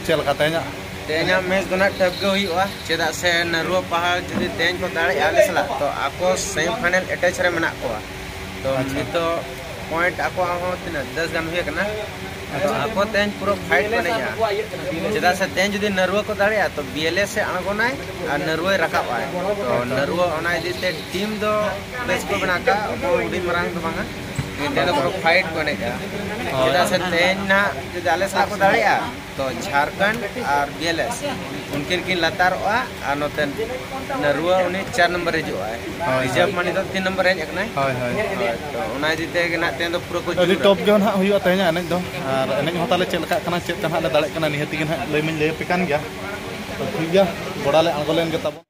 ᱪᱮᱫ ᱞᱮᱠᱟ ᱛᱮᱦᱮᱧᱟᱜ? ᱛᱮᱦᱮᱧᱟᱜ ᱢᱮᱪ ᱫᱚ ᱱᱟᱜ ᱴᱷᱟᱹᱣᱠᱟᱹ ᱦᱩᱭᱩᱜᱼᱟ, ᱪᱮᱫᱟᱜ ᱥᱮ ᱱᱟᱹᱨᱩᱣᱟ ᱯᱟᱦᱟᱲ ᱡᱩᱫᱤ ᱛᱮᱦᱮᱧ ᱠᱚ ᱫᱟᱲᱮᱭᱟᱜᱼᱟ ᱟᱞᱮ ᱥᱟᱞᱟᱜ, ᱛᱚ ᱟᱠᱚ semi final attach ᱨᱮ ᱢᱮᱱᱟᱜ ᱠᱚᱣᱟ᱾ ᱛᱚ ᱟᱪᱪᱷᱟ᱾ ᱱᱤᱛᱚᱜ point ᱟᱠᱚᱣᱟᱜ ᱦᱚᱸ ᱛᱤᱱᱟᱹᱜ ᱫᱚᱥ ᱜᱟᱱ ᱦᱩᱭ ᱟᱠᱟᱱᱟ᱾ ᱛᱚ ᱟᱠᱚ ᱛᱮᱦᱮᱧ ᱯᱩᱨᱟᱹ fight ᱠᱚ ᱮᱱᱮᱡᱼᱟ, ᱪᱮᱫᱟᱜ ᱥᱮ ᱛᱮᱦᱮᱧ ᱡᱩᱫᱤ ᱱᱟᱹᱨᱩᱣᱟ ᱠᱚ ᱫᱟᱲᱮᱭᱟᱜᱼᱟ, ᱛᱚ ᱵᱤ ᱮᱞ ᱮ ᱥᱮ ᱟᱬᱜᱚᱱᱟᱭ ᱟᱨ ᱱᱟᱹᱨᱩᱣᱟᱭ ᱨᱟᱠᱟᱵᱼᱟᱭ᱾ ᱛᱚ ᱱᱟᱹᱨᱩᱣᱟ ᱚᱱᱟ ᱤᱫᱤ ᱛᱮ team ᱫᱚ ᱵᱮᱥ ᱠᱚ ᱵᱮᱱᱟᱣ ᱠᱟᱜᱼᱟ, ᱚᱠᱚᱭ ᱦᱩᱰᱤᱧ ᱢᱟᱨᱟᱝ ᱫᱚ ᱵᱟᱝᱟ᱾ ᱱᱚᱛᱮ ᱫᱚ ᱯᱩᱨᱟᱹ ᱯᱷᱟᱭᱤᱴ ᱠᱚ ᱮᱱᱮᱡᱼᱟ᱾ ᱦᱳᱭ᱾ ᱪᱮᱫᱟᱜ ᱥᱮ ᱛᱮᱦᱮᱧ ᱱᱟᱦᱟᱜ ᱡᱩᱫᱤ ᱟᱞᱮ ᱥᱟᱞᱟᱜ ᱠᱚ ᱫᱟᱲᱮᱭᱟᱜᱼᱟ, ᱛᱚ ᱡᱷᱟᱲᱠᱷᱚᱸᱰ ᱟᱨ ᱵᱤ ᱮᱞ ᱮᱥ ᱩᱱᱠᱤᱱ ᱠᱤᱱ ᱞᱟᱛᱟᱨᱚᱜᱼᱟ, ᱟᱨ ᱱᱚᱛᱮ ᱱᱟᱹᱨᱩᱣᱟ ᱩᱱᱤ ᱪᱟᱨ ᱱᱚᱢᱵᱚᱨ ᱨᱮ ᱦᱤᱡᱩᱜᱼᱟᱭ᱾ ᱦᱳᱭ, ᱨᱤᱡᱟᱹᱵᱷ ᱦᱳᱭ᱾ ᱢᱟᱱᱤ ᱫᱚ ᱛᱤᱱ ᱱᱚᱢᱵᱚᱨ ᱨᱮ ᱦᱮᱡ ᱟᱠᱟᱱᱟᱭ᱾ ᱦᱳᱭ, ᱦᱳᱭ᱾ ᱦᱳᱭ, ᱛᱚ ᱚᱱᱟ ᱤᱫᱤ ᱛᱮ ᱜᱮ ᱱᱟᱦᱟᱜ ᱛᱮᱦᱮᱧ ᱫᱚ ᱯᱩᱨᱟᱹ ᱠᱚ ᱟᱹᱰᱤ ᱡᱳᱨᱟ᱾ ᱴᱚᱯ ᱜᱮ ᱱᱟᱦᱟᱜ ᱦᱩᱭᱩᱜᱼᱟ ᱛᱮᱦᱮᱧᱟᱜ ᱮᱱᱮᱡ ᱫᱚ᱾ ᱟᱨ ᱮᱱᱮᱡ ᱦᱚᱸ ᱛᱟᱞᱮ ᱪᱮᱫ ᱞᱮᱠᱟᱜ ᱠᱟᱱᱟ, ᱪᱮᱫ ᱠᱚ ᱱᱟᱦᱟᱜ ᱞᱮ ᱫᱟᱲᱮᱭᱟᱜ ᱠᱟᱱᱟ, ᱱᱤᱦᱟᱹᱛᱤ ᱜᱮ ᱱᱟᱦᱟᱜ ᱞᱟᱹᱭ ᱢᱟᱧ ᱞᱟᱹᱭ ᱟᱯᱮ ᱠᱟᱱ ᱜᱮᱭᱟ᱾ ᱛᱚ ᱴᱷᱤᱠ ᱜᱮᱭᱟ, ᱜᱚᱰᱟ ᱞᱮ ᱟᱬᱜᱚ ᱞᱮᱱ ᱜᱮ ᱛᱟᱵᱚᱱ᱾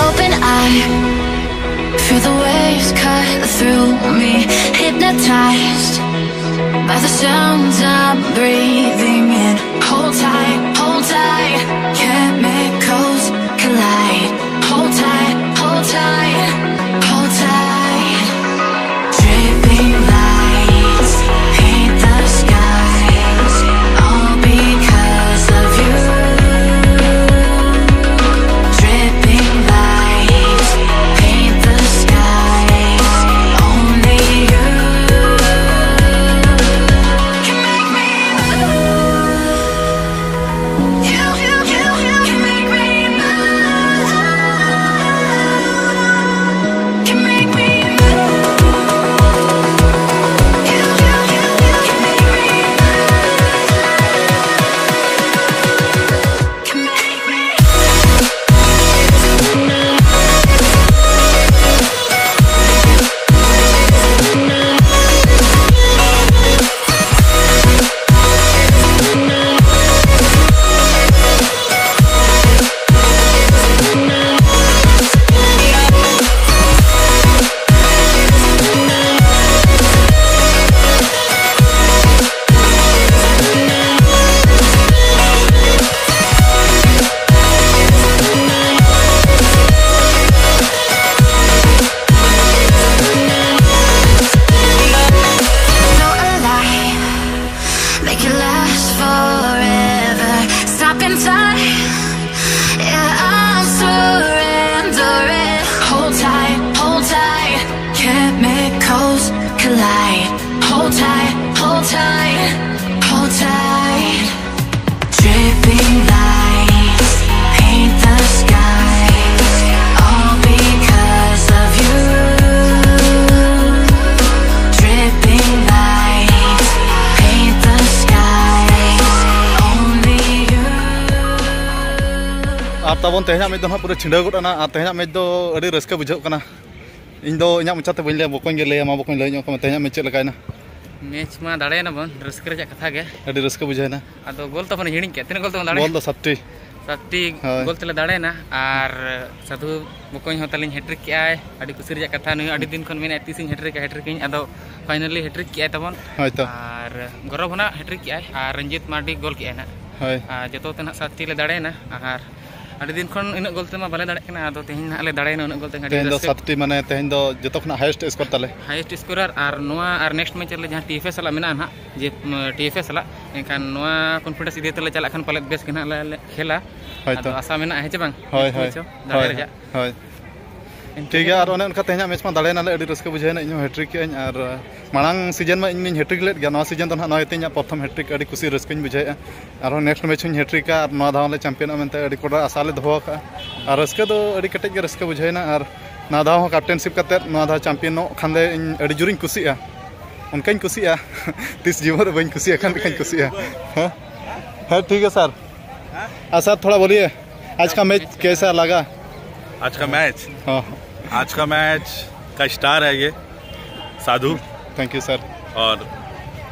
Open eye, feel the waves cut through me. Hypnotized by the sounds I'm breathing in. Hold tight, hold tight, chemicals collide. Hold tight, hold tight, hold tight. Dripping lights paint the skies, all because of you. Dripping lights paint the skies, only you can make me move. You, you, you, you can make me move. Can make me move. You, you, you, you can make me move. Can make me Feel alive, make it last forever. Stop in time, yeah, I'm surrendering. Hold tight, hold tight, chemicals collide. Hold tight, hold tight, hold tight. Dripping ᱟᱨ ᱛᱟᱵᱚᱱ ᱛᱮᱦᱮᱧᱟᱜ match ᱫᱚ ᱱᱟᱦᱟᱜ ᱯᱩᱨᱟᱹ ᱪᱷᱤᱸᱰᱟᱹᱣ ᱜᱚᱫ ᱮᱱᱟ᱾ ᱟᱨ ᱛᱮᱦᱮᱧᱟᱜ match ᱫᱚ ᱟᱹᱰᱤ ᱨᱟᱹᱥᱠᱟᱹ ᱵᱩᱡᱷᱟᱹᱜ ᱠᱟᱱᱟ᱾ ᱤᱧ ᱫᱚ ᱤᱧᱟᱹᱜ ᱢᱚᱪᱟᱛᱮ ᱵᱟᱹᱧ ᱞᱟᱹᱭᱟ, ᱵᱚᱠᱚᱧ ᱜᱮ ᱞᱟᱹᱭᱟ᱾ ᱢᱟ ᱵᱚᱠᱚᱧ, ᱞᱟᱹᱭ ᱧᱚᱜ ᱠᱟᱜ ᱢᱮ, ᱛᱮᱦᱮᱧᱟᱜ ᱢᱮᱪ ᱪᱮᱫ ᱞᱮᱠᱟᱭᱮᱱᱟ? ᱢᱮᱪ ᱢᱟ ᱫᱟᱲᱮᱭᱮᱱᱟ ᱵᱚᱱ, ᱨᱟᱹᱥᱠᱟᱹ ᱨᱮᱭᱟᱜ ᱠᱟᱛᱷᱟ ᱜᱮ᱾ ᱟᱹᱰᱤ ᱨᱟᱹᱥᱠᱟᱹ ᱵᱩᱡᱷᱟᱹᱣᱮᱱᱟ᱾ ᱟᱫᱚ ᱜᱳᱞ ᱛᱟᱵᱚᱱ ᱦᱤᱲᱤᱧ ᱠᱮᱫ, ᱛᱤᱱᱟᱹᱜ ᱜᱳᱞ ᱛᱟᱵᱚᱱ ᱫᱟᱲᱮᱭᱮᱱᱟ? ᱜᱳᱞ ᱫᱚ ᱥᱟᱛᱴᱤ᱾ ᱥᱟᱛᱴᱤ ᱦᱳᱭ᱾ ᱜᱳᱞ ᱛᱮᱞᱮ ᱫᱟᱲᱮᱭᱮᱱᱟ᱾ ᱟᱨ ᱥᱟᱹᱫᱷᱩ ᱵᱚᱠᱚᱧ ᱦᱚᱸ ᱛᱟᱹᱞᱤᱧ ᱦᱮᱴᱨᱤᱠ ᱠᱮᱜᱼᱟᱭ, ᱟᱹᱰᱤ ᱠᱩᱥᱤ ᱨᱮᱭᱟᱜ ᱠᱟᱛᱷᱟ᱾ ᱱᱩᱭ ᱦᱚᱸ ᱟᱹᱰᱤ ᱫᱤᱱ ᱠᱷᱚᱱ ᱢᱮᱱᱮᱫ, ᱛᱤᱥᱤᱧ ᱦᱮᱴᱨᱤᱠᱟ, ᱦᱮᱴᱨᱤᱠᱟᱹᱧ᱾ ᱟᱫᱚ finally ᱦᱮᱴᱨᱤᱠ ᱠᱮᱜᱼᱟᱭ ᱛᱟᱵᱚᱱ᱾ ᱦᱳᱭ ᱛᱚ᱾ ᱟᱨ ᱜᱚᱨᱚᱵᱽ ᱦᱚᱸ ᱱᱟᱜ ᱦᱮᱴᱨᱤᱠ ᱠᱮᱜᱼᱟᱭ, ᱟᱨ ᱨᱚᱧᱡᱤᱛ ᱢᱟᱨᱰᱤ ᱜᱳᱞ ᱠᱮᱜᱼᱟᱭ ᱱᱟᱜ᱾ ᱦᱳᱭ᱾ ᱟᱨ ᱡᱚᱛᱚ ᱛᱮ ᱱᱟᱜ ᱥᱟᱛᱴᱤ ᱞᱮ ᱫᱟᱲᱮᱭᱮᱱᱟ᱾ ᱟᱨ ᱟᱹᱰᱤ ᱫᱤᱱ ᱠᱷᱚᱱ ᱩᱱᱟᱹᱜ ᱜᱳᱞ ᱛᱮᱢᱟ ᱵᱟᱞᱮ ᱫᱟᱲᱮᱭᱟᱜ ᱠᱟᱱᱟ, ᱟᱫᱚ ᱛᱮᱦᱮᱧ ᱱᱟᱜ ᱞᱮ ᱫᱟᱲᱮᱭᱮᱱᱟ ᱩᱱᱟᱹᱜ ᱜᱳᱞ ᱛᱮ, ᱟᱹᱰᱤ ᱛᱮᱦᱮᱧ ᱫᱚ ᱨᱟᱹᱥᱠᱟᱹ᱾ ᱥᱟᱛᱴᱤ, ᱢᱟᱱᱮ ᱛᱮᱦᱮᱧ ᱫᱚ ᱡᱚᱛᱚ ᱠᱷᱚᱱᱟᱜ highest score ᱛᱟᱞᱮ᱾ Highest scorer᱾ ᱟᱨ ᱱᱚᱣᱟ ᱟᱨ next match ᱨᱮ ᱡᱟᱦᱟᱸ ᱴᱤ ᱮᱯᱷ ᱮ ᱥᱟᱞᱟᱜ ᱢᱮᱱᱟᱜᱼᱟ ᱱᱟᱜ, ᱡᱮ, ᱩᱢ, ᱴᱤ ᱮᱯᱷ ᱮ ᱥᱟᱞᱟᱜ, ᱮᱱᱠᱷᱟᱱ ᱱᱚᱣᱟ confidence ᱤᱫᱤ ᱠᱟᱛᱮ ᱞᱮ ᱪᱟᱞᱟᱜ ᱠᱷᱟᱱ ᱯᱟᱞᱮᱫ ᱵᱮᱥ ᱜᱮ ᱱᱟᱜ ᱞᱮ, ᱞᱮ ᱠᱷᱮᱞᱟ᱾ ᱦᱳᱭ ᱛᱚ᱾ ᱟᱫᱚ ᱟᱥᱟ ᱢᱮᱱᱟᱜᱼᱟ, ᱦᱮᱸ ᱪᱮ ᱵᱟᱝ? ᱦᱳᱭ, next ᱦᱳᱭ᱾ Match ᱦᱚᱸ ᱫᱟᱲᱮ ᱦᱳᱭ, ᱨᱮᱭᱟᱜ᱾ ᱦᱳᱭ᱾ ᱮᱱᱛᱮ ᱴᱷᱤᱠ ᱜᱮᱭᱟ, ᱟᱨ ᱨᱮᱦᱚᱸ ᱚᱱᱮ ᱚᱱᱠᱟ ᱛᱮᱦᱮᱧᱟᱜ ᱢᱮᱪ ᱢᱟ ᱫᱟᱲᱮᱭᱮᱱᱟᱞᱮ, ᱟᱹᱰᱤ ᱨᱟᱹᱥᱠᱟᱹ ᱵᱩᱡᱷᱟᱹᱣᱮᱱᱟ᱾ ᱤᱧ ᱦᱚᱸ ᱦᱮᱴᱨᱤᱠ ᱠᱮᱜᱼᱟᱹᱧ, ᱟᱨ ᱢᱟᱲᱟᱝ season ᱢᱟ ᱤᱧ ᱢᱟᱧ ᱦᱮᱴᱨᱤᱠ ᱞᱮᱫ ᱜᱮᱭᱟ, ᱱᱚᱣᱟ season ᱫᱚ ᱱᱟᱦᱟᱜ ᱱᱚᱣᱟ ᱤᱭᱟᱹᱛᱮ ᱤᱧᱟᱹᱜ ᱯᱨᱚᱛᱷᱚᱢ ᱦᱮᱴᱨᱤᱠ, ᱟᱹᱰᱤ ᱠᱩᱥᱤ ᱨᱟᱹᱥᱠᱟᱹᱧ ᱵᱩᱡᱷᱟᱹᱣᱮᱫᱼᱟ᱾ ᱟᱨᱦᱚᱸ next match ᱦᱚᱸᱧ ᱦᱮᱴᱨᱤᱠᱟ, ᱟᱨ ᱱᱚᱣᱟ ᱫᱷᱟᱣ ᱞᱮ ᱪᱟᱢᱯᱤᱭᱟᱱᱚᱜᱼᱟ ᱢᱮᱱᱛᱮ ᱟᱹᱰᱤ ᱠᱚᱰᱟ ᱟᱥᱟ ᱞᱮ ᱫᱚᱦᱚ ᱟᱠᱟᱫᱼᱟ᱾ ᱟᱨ ᱨᱟᱹᱥᱠᱟᱹ ᱫᱚ ᱟᱹᱰᱤ ᱠᱮᱴᱮᱡ ᱜᱮ ᱨᱟᱹᱥᱠᱟᱹ ᱵᱩᱡᱷᱟᱹᱣᱮᱱᱟ, ᱟᱨ ᱱᱚᱣᱟ ᱫᱷᱟᱣ ᱦᱚᱸ captainship ᱠᱟᱛᱮᱫ ᱱᱚᱣᱟ ᱫᱷᱟᱣ ᱪᱟᱢᱯᱤᱭᱟᱱᱚᱜ ᱠᱷᱟᱱ ᱞᱮ ᱤᱧ ᱟᱹᱰᱤ ᱡᱳᱨᱤᱧ ᱠᱩᱥᱤᱜᱼᱟ, ᱚᱱᱠᱟᱧ ᱠᱩᱥᱤᱜᱼᱟ᱾ ᱛᱤᱥ ᱡᱤᱵᱚᱱ ᱨᱮ ᱵᱟᱹᱧ ᱠᱩᱥᱤᱭᱟᱜ ᱠᱷᱟᱱ ᱞᱮᱠᱟᱧ ᱠᱩᱥᱤᱜᱼᱟ᱾ ᱦᱮᱸ, ᱦᱮᱸ, ᱴᱷᱤᱠ ᱜᱮᱭᱟ ᱥᱟᱨ᱾ ᱟᱨ ᱥᱟᱨ, ᱛᱷᱚᱲᱟ ᱵᱳᱞᱤᱭᱮ, ᱟᱡ ᱠᱟ ᱢᱮᱪ ᱠᱮᱥᱟ ᱞᱟᱜᱟ? आज का मैच ᱦᱚᱸ᱾ आज का मैच का स्टार है ये साधु। Thank you sir. और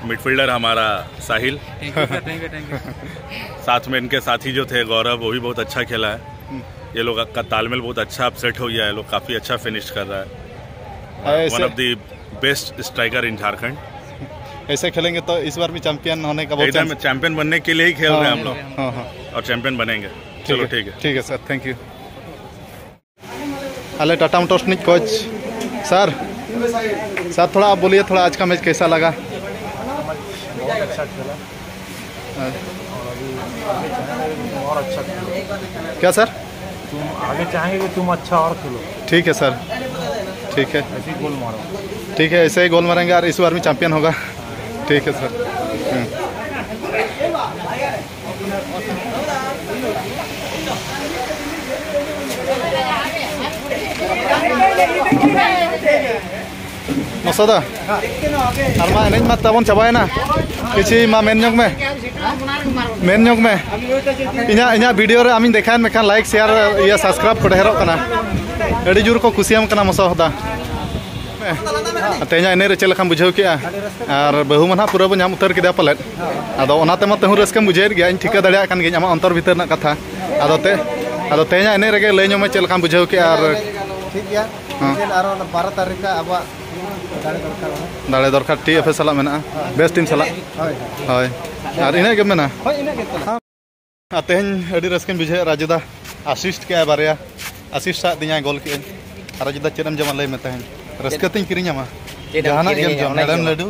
मिडफील्डर हमारा Sahil. Thank you sir, thank you, thank you। साथ में इनके साथी जो थे गौरव, वो भी बहुत अच्छा खेला है। ये लोग का तालमेल बहुत अच्छा अपसेट हो गया है, लोग काफ़ी अच्छा फिनिश कर रहा है। ऐसे one of the best striker in Jharkhand. ऐसे खेलेंगे तो इस बार भी चैंपियन होने का बहुत एकदम चांस। चैंपियन बनने के लिए ही खेल रहे हैं हम लोग। हाँ, हाँ। और चैंपियन बनेंगे। ठीक चलो है, ठीक है। ठीक है सर, थैंक यू। अले टाटा मोटर्स निज कोच सर, सर थोड़ा आप बोलिए, थोड़ा आज का मैच कैसा लगा? बहुत अच्छा खेला। हाँ। और अभी आगे चाहेंगे कि तुम और अच्छा खेलो। क्या सर? तुम आगे चाहेंगे कि तुम अच्छा और खेलो। ठीक है सर, ठीक है। ऐसे ही गोल मारो। ठीक है, ऐसे ही गोल मारेंगे और इस बार भी चैंपियन होगा। ठीक है सर। हम्म। ᱢᱚᱥᱚᱫᱟ, ᱟᱨ ᱢᱟ ᱮᱱᱮᱡ ᱢᱟ ᱛᱟᱵᱚᱱ ᱪᱟᱵᱟᱭᱮᱱᱟ᱾ ᱠᱤᱪᱷᱤ ᱢᱟ ᱢᱮᱱ ᱧᱚᱜ ᱢᱮ, ᱢᱮᱱ ᱧᱚᱜ ᱢᱮ᱾ ᱤᱧᱟᱹᱜ, ᱤᱧᱟᱹᱜ ᱵᱷᱤᱰᱤᱭᱳ ᱨᱮ ᱟᱢᱤᱧ ᱫᱮᱠᱷᱟᱣᱮᱱ ᱢᱮᱠᱷᱟᱱ ᱞᱟᱭᱤᱠ, ᱥᱮᱭᱟᱨ, ᱤᱭᱟᱹ, ᱥᱟᱵᱥᱠᱨᱟᱭᱤᱵ ᱠᱚ ᱰᱷᱮᱨᱚᱜ ᱠᱟᱱᱟ᱾ ᱟᱹᱰᱤ ᱡᱳᱨ ᱠᱚ ᱠᱩᱥᱤᱭᱟᱢ ᱠᱟᱱᱟ ᱢᱚᱥᱚᱫᱟ᱾ ᱛᱮᱦᱮᱧᱟᱜ ᱮᱱᱮᱡ ᱨᱮ ᱪᱮᱫ ᱞᱮᱠᱟᱢ ᱵᱩᱡᱷᱟᱹᱣ ᱠᱮᱜᱼᱟ? ᱟᱨ ᱵᱟᱹᱦᱩ ᱢᱟ ᱱᱟᱦᱟᱜ ᱯᱩᱨᱟᱹ ᱵᱚ ᱧᱟᱢ ᱩᱛᱟᱹᱨ ᱠᱮᱫᱮᱭᱟ ᱯᱟᱞᱮᱫ᱾ ᱟᱫᱚ ᱚᱱᱟ ᱛᱮᱢᱟ ᱛᱮᱦᱚᱸ ᱨᱟᱹᱥᱠᱟᱹᱢ ᱵᱩᱡᱷᱟᱹᱣᱮᱫ ᱜᱮᱭᱟ, ᱤᱧ ᱴᱷᱤᱠᱟᱹ ᱫᱟᱲᱮᱭᱟᱜ ᱠᱟᱱ ᱜᱤᱭᱟᱹᱧ ᱟᱢᱟᱜ ᱚᱱᱛᱚᱨ ᱵᱷᱤᱛᱟᱹᱨ ᱨᱮᱱᱟᱜ ᱠᱟᱛᱷᱟ᱾ ᱟᱫᱚ ᱛᱮ, ᱟᱫᱚ ᱛᱮᱦᱮᱧᱟᱜ ᱮᱱᱮᱡ ᱨᱮᱜᱮ ᱞᱟᱹᱭ ᱧᱚᱜ ᱢᱮ ᱪᱮᱫ ᱞᱮᱠᱟᱢ ᱵᱩᱡᱷᱟᱹᱣ ᱠᱮᱜᱼᱟ? ᱟᱨ ᱴᱷᱤᱠ ᱜᱮᱭᱟ᱾ ᱦᱮᱸ᱾ ᱴᱷᱤᱠ ᱜᱮᱭᱟ, ᱟᱨᱚ ᱵᱟᱨᱚ ᱛᱟᱹᱨᱤᱠᱷ ᱨᱮ ᱟᱵᱚᱣᱟᱜ ᱫᱟᱲᱮ ᱫᱚᱨᱠᱟᱨ ᱚᱱᱟ᱾ ᱫᱟᱲᱮ ᱫᱚᱨᱠᱟᱨ, ᱴᱤ ᱮᱯᱷ ᱮ ᱥᱟᱞᱟᱜ ᱢᱮᱱᱟᱜᱼᱟ, ᱵᱮᱥ ᱴᱤᱢ ᱥᱟᱞᱟᱜ᱾ ᱦᱳᱭ, ᱦᱳᱭ᱾ ᱦᱳᱭ, ᱟᱨ ᱤᱱᱟᱹᱜ ᱜᱮᱢ ᱢᱮᱱᱟ? ᱦᱳᱭ, ᱤᱱᱟᱹᱜ ᱜᱮ ᱛᱟᱦᱚᱞᱮ᱾ ᱟᱨ ᱛᱮᱦᱮᱧ ᱟᱹᱰᱤ ᱨᱟᱹᱥᱠᱟᱹᱧ ᱵᱩᱡᱷᱟᱹᱣᱮᱫᱼᱟ, ᱨᱟᱡᱩ ᱫᱟ ᱟᱥᱤᱥᱴ ᱠᱮᱜᱼᱟᱭ ᱵᱟᱨᱭᱟ, ᱟᱥᱤᱥᱴ ᱥᱟᱫ ᱫᱤᱧᱟᱭ, ᱜᱳᱞ ᱠᱮᱜᱼᱟᱹᱧ᱾ ᱟᱨ ᱨᱟᱡᱩ ᱫᱟ ᱪᱮᱫ ᱮᱢ ᱡᱚᱢᱟ ᱞᱟᱹᱭ ᱢᱮ ᱛᱮᱦᱮᱧ? ᱨᱟᱹᱥᱠᱟᱹ ᱛᱤᱧ ᱠᱤᱨᱤᱧᱟᱢᱟ᱾ ᱪᱮᱫ ᱮᱢ ᱡᱟᱦᱟᱱᱟᱜ ᱜᱮᱢ ᱠᱤᱨᱤᱧᱟ, ᱡᱚᱢ, ᱚᱱᱟᱧ ᱦᱮᱲᱮᱢ ᱡᱚᱢᱟ᱾ ᱞᱟᱹᱰᱩ,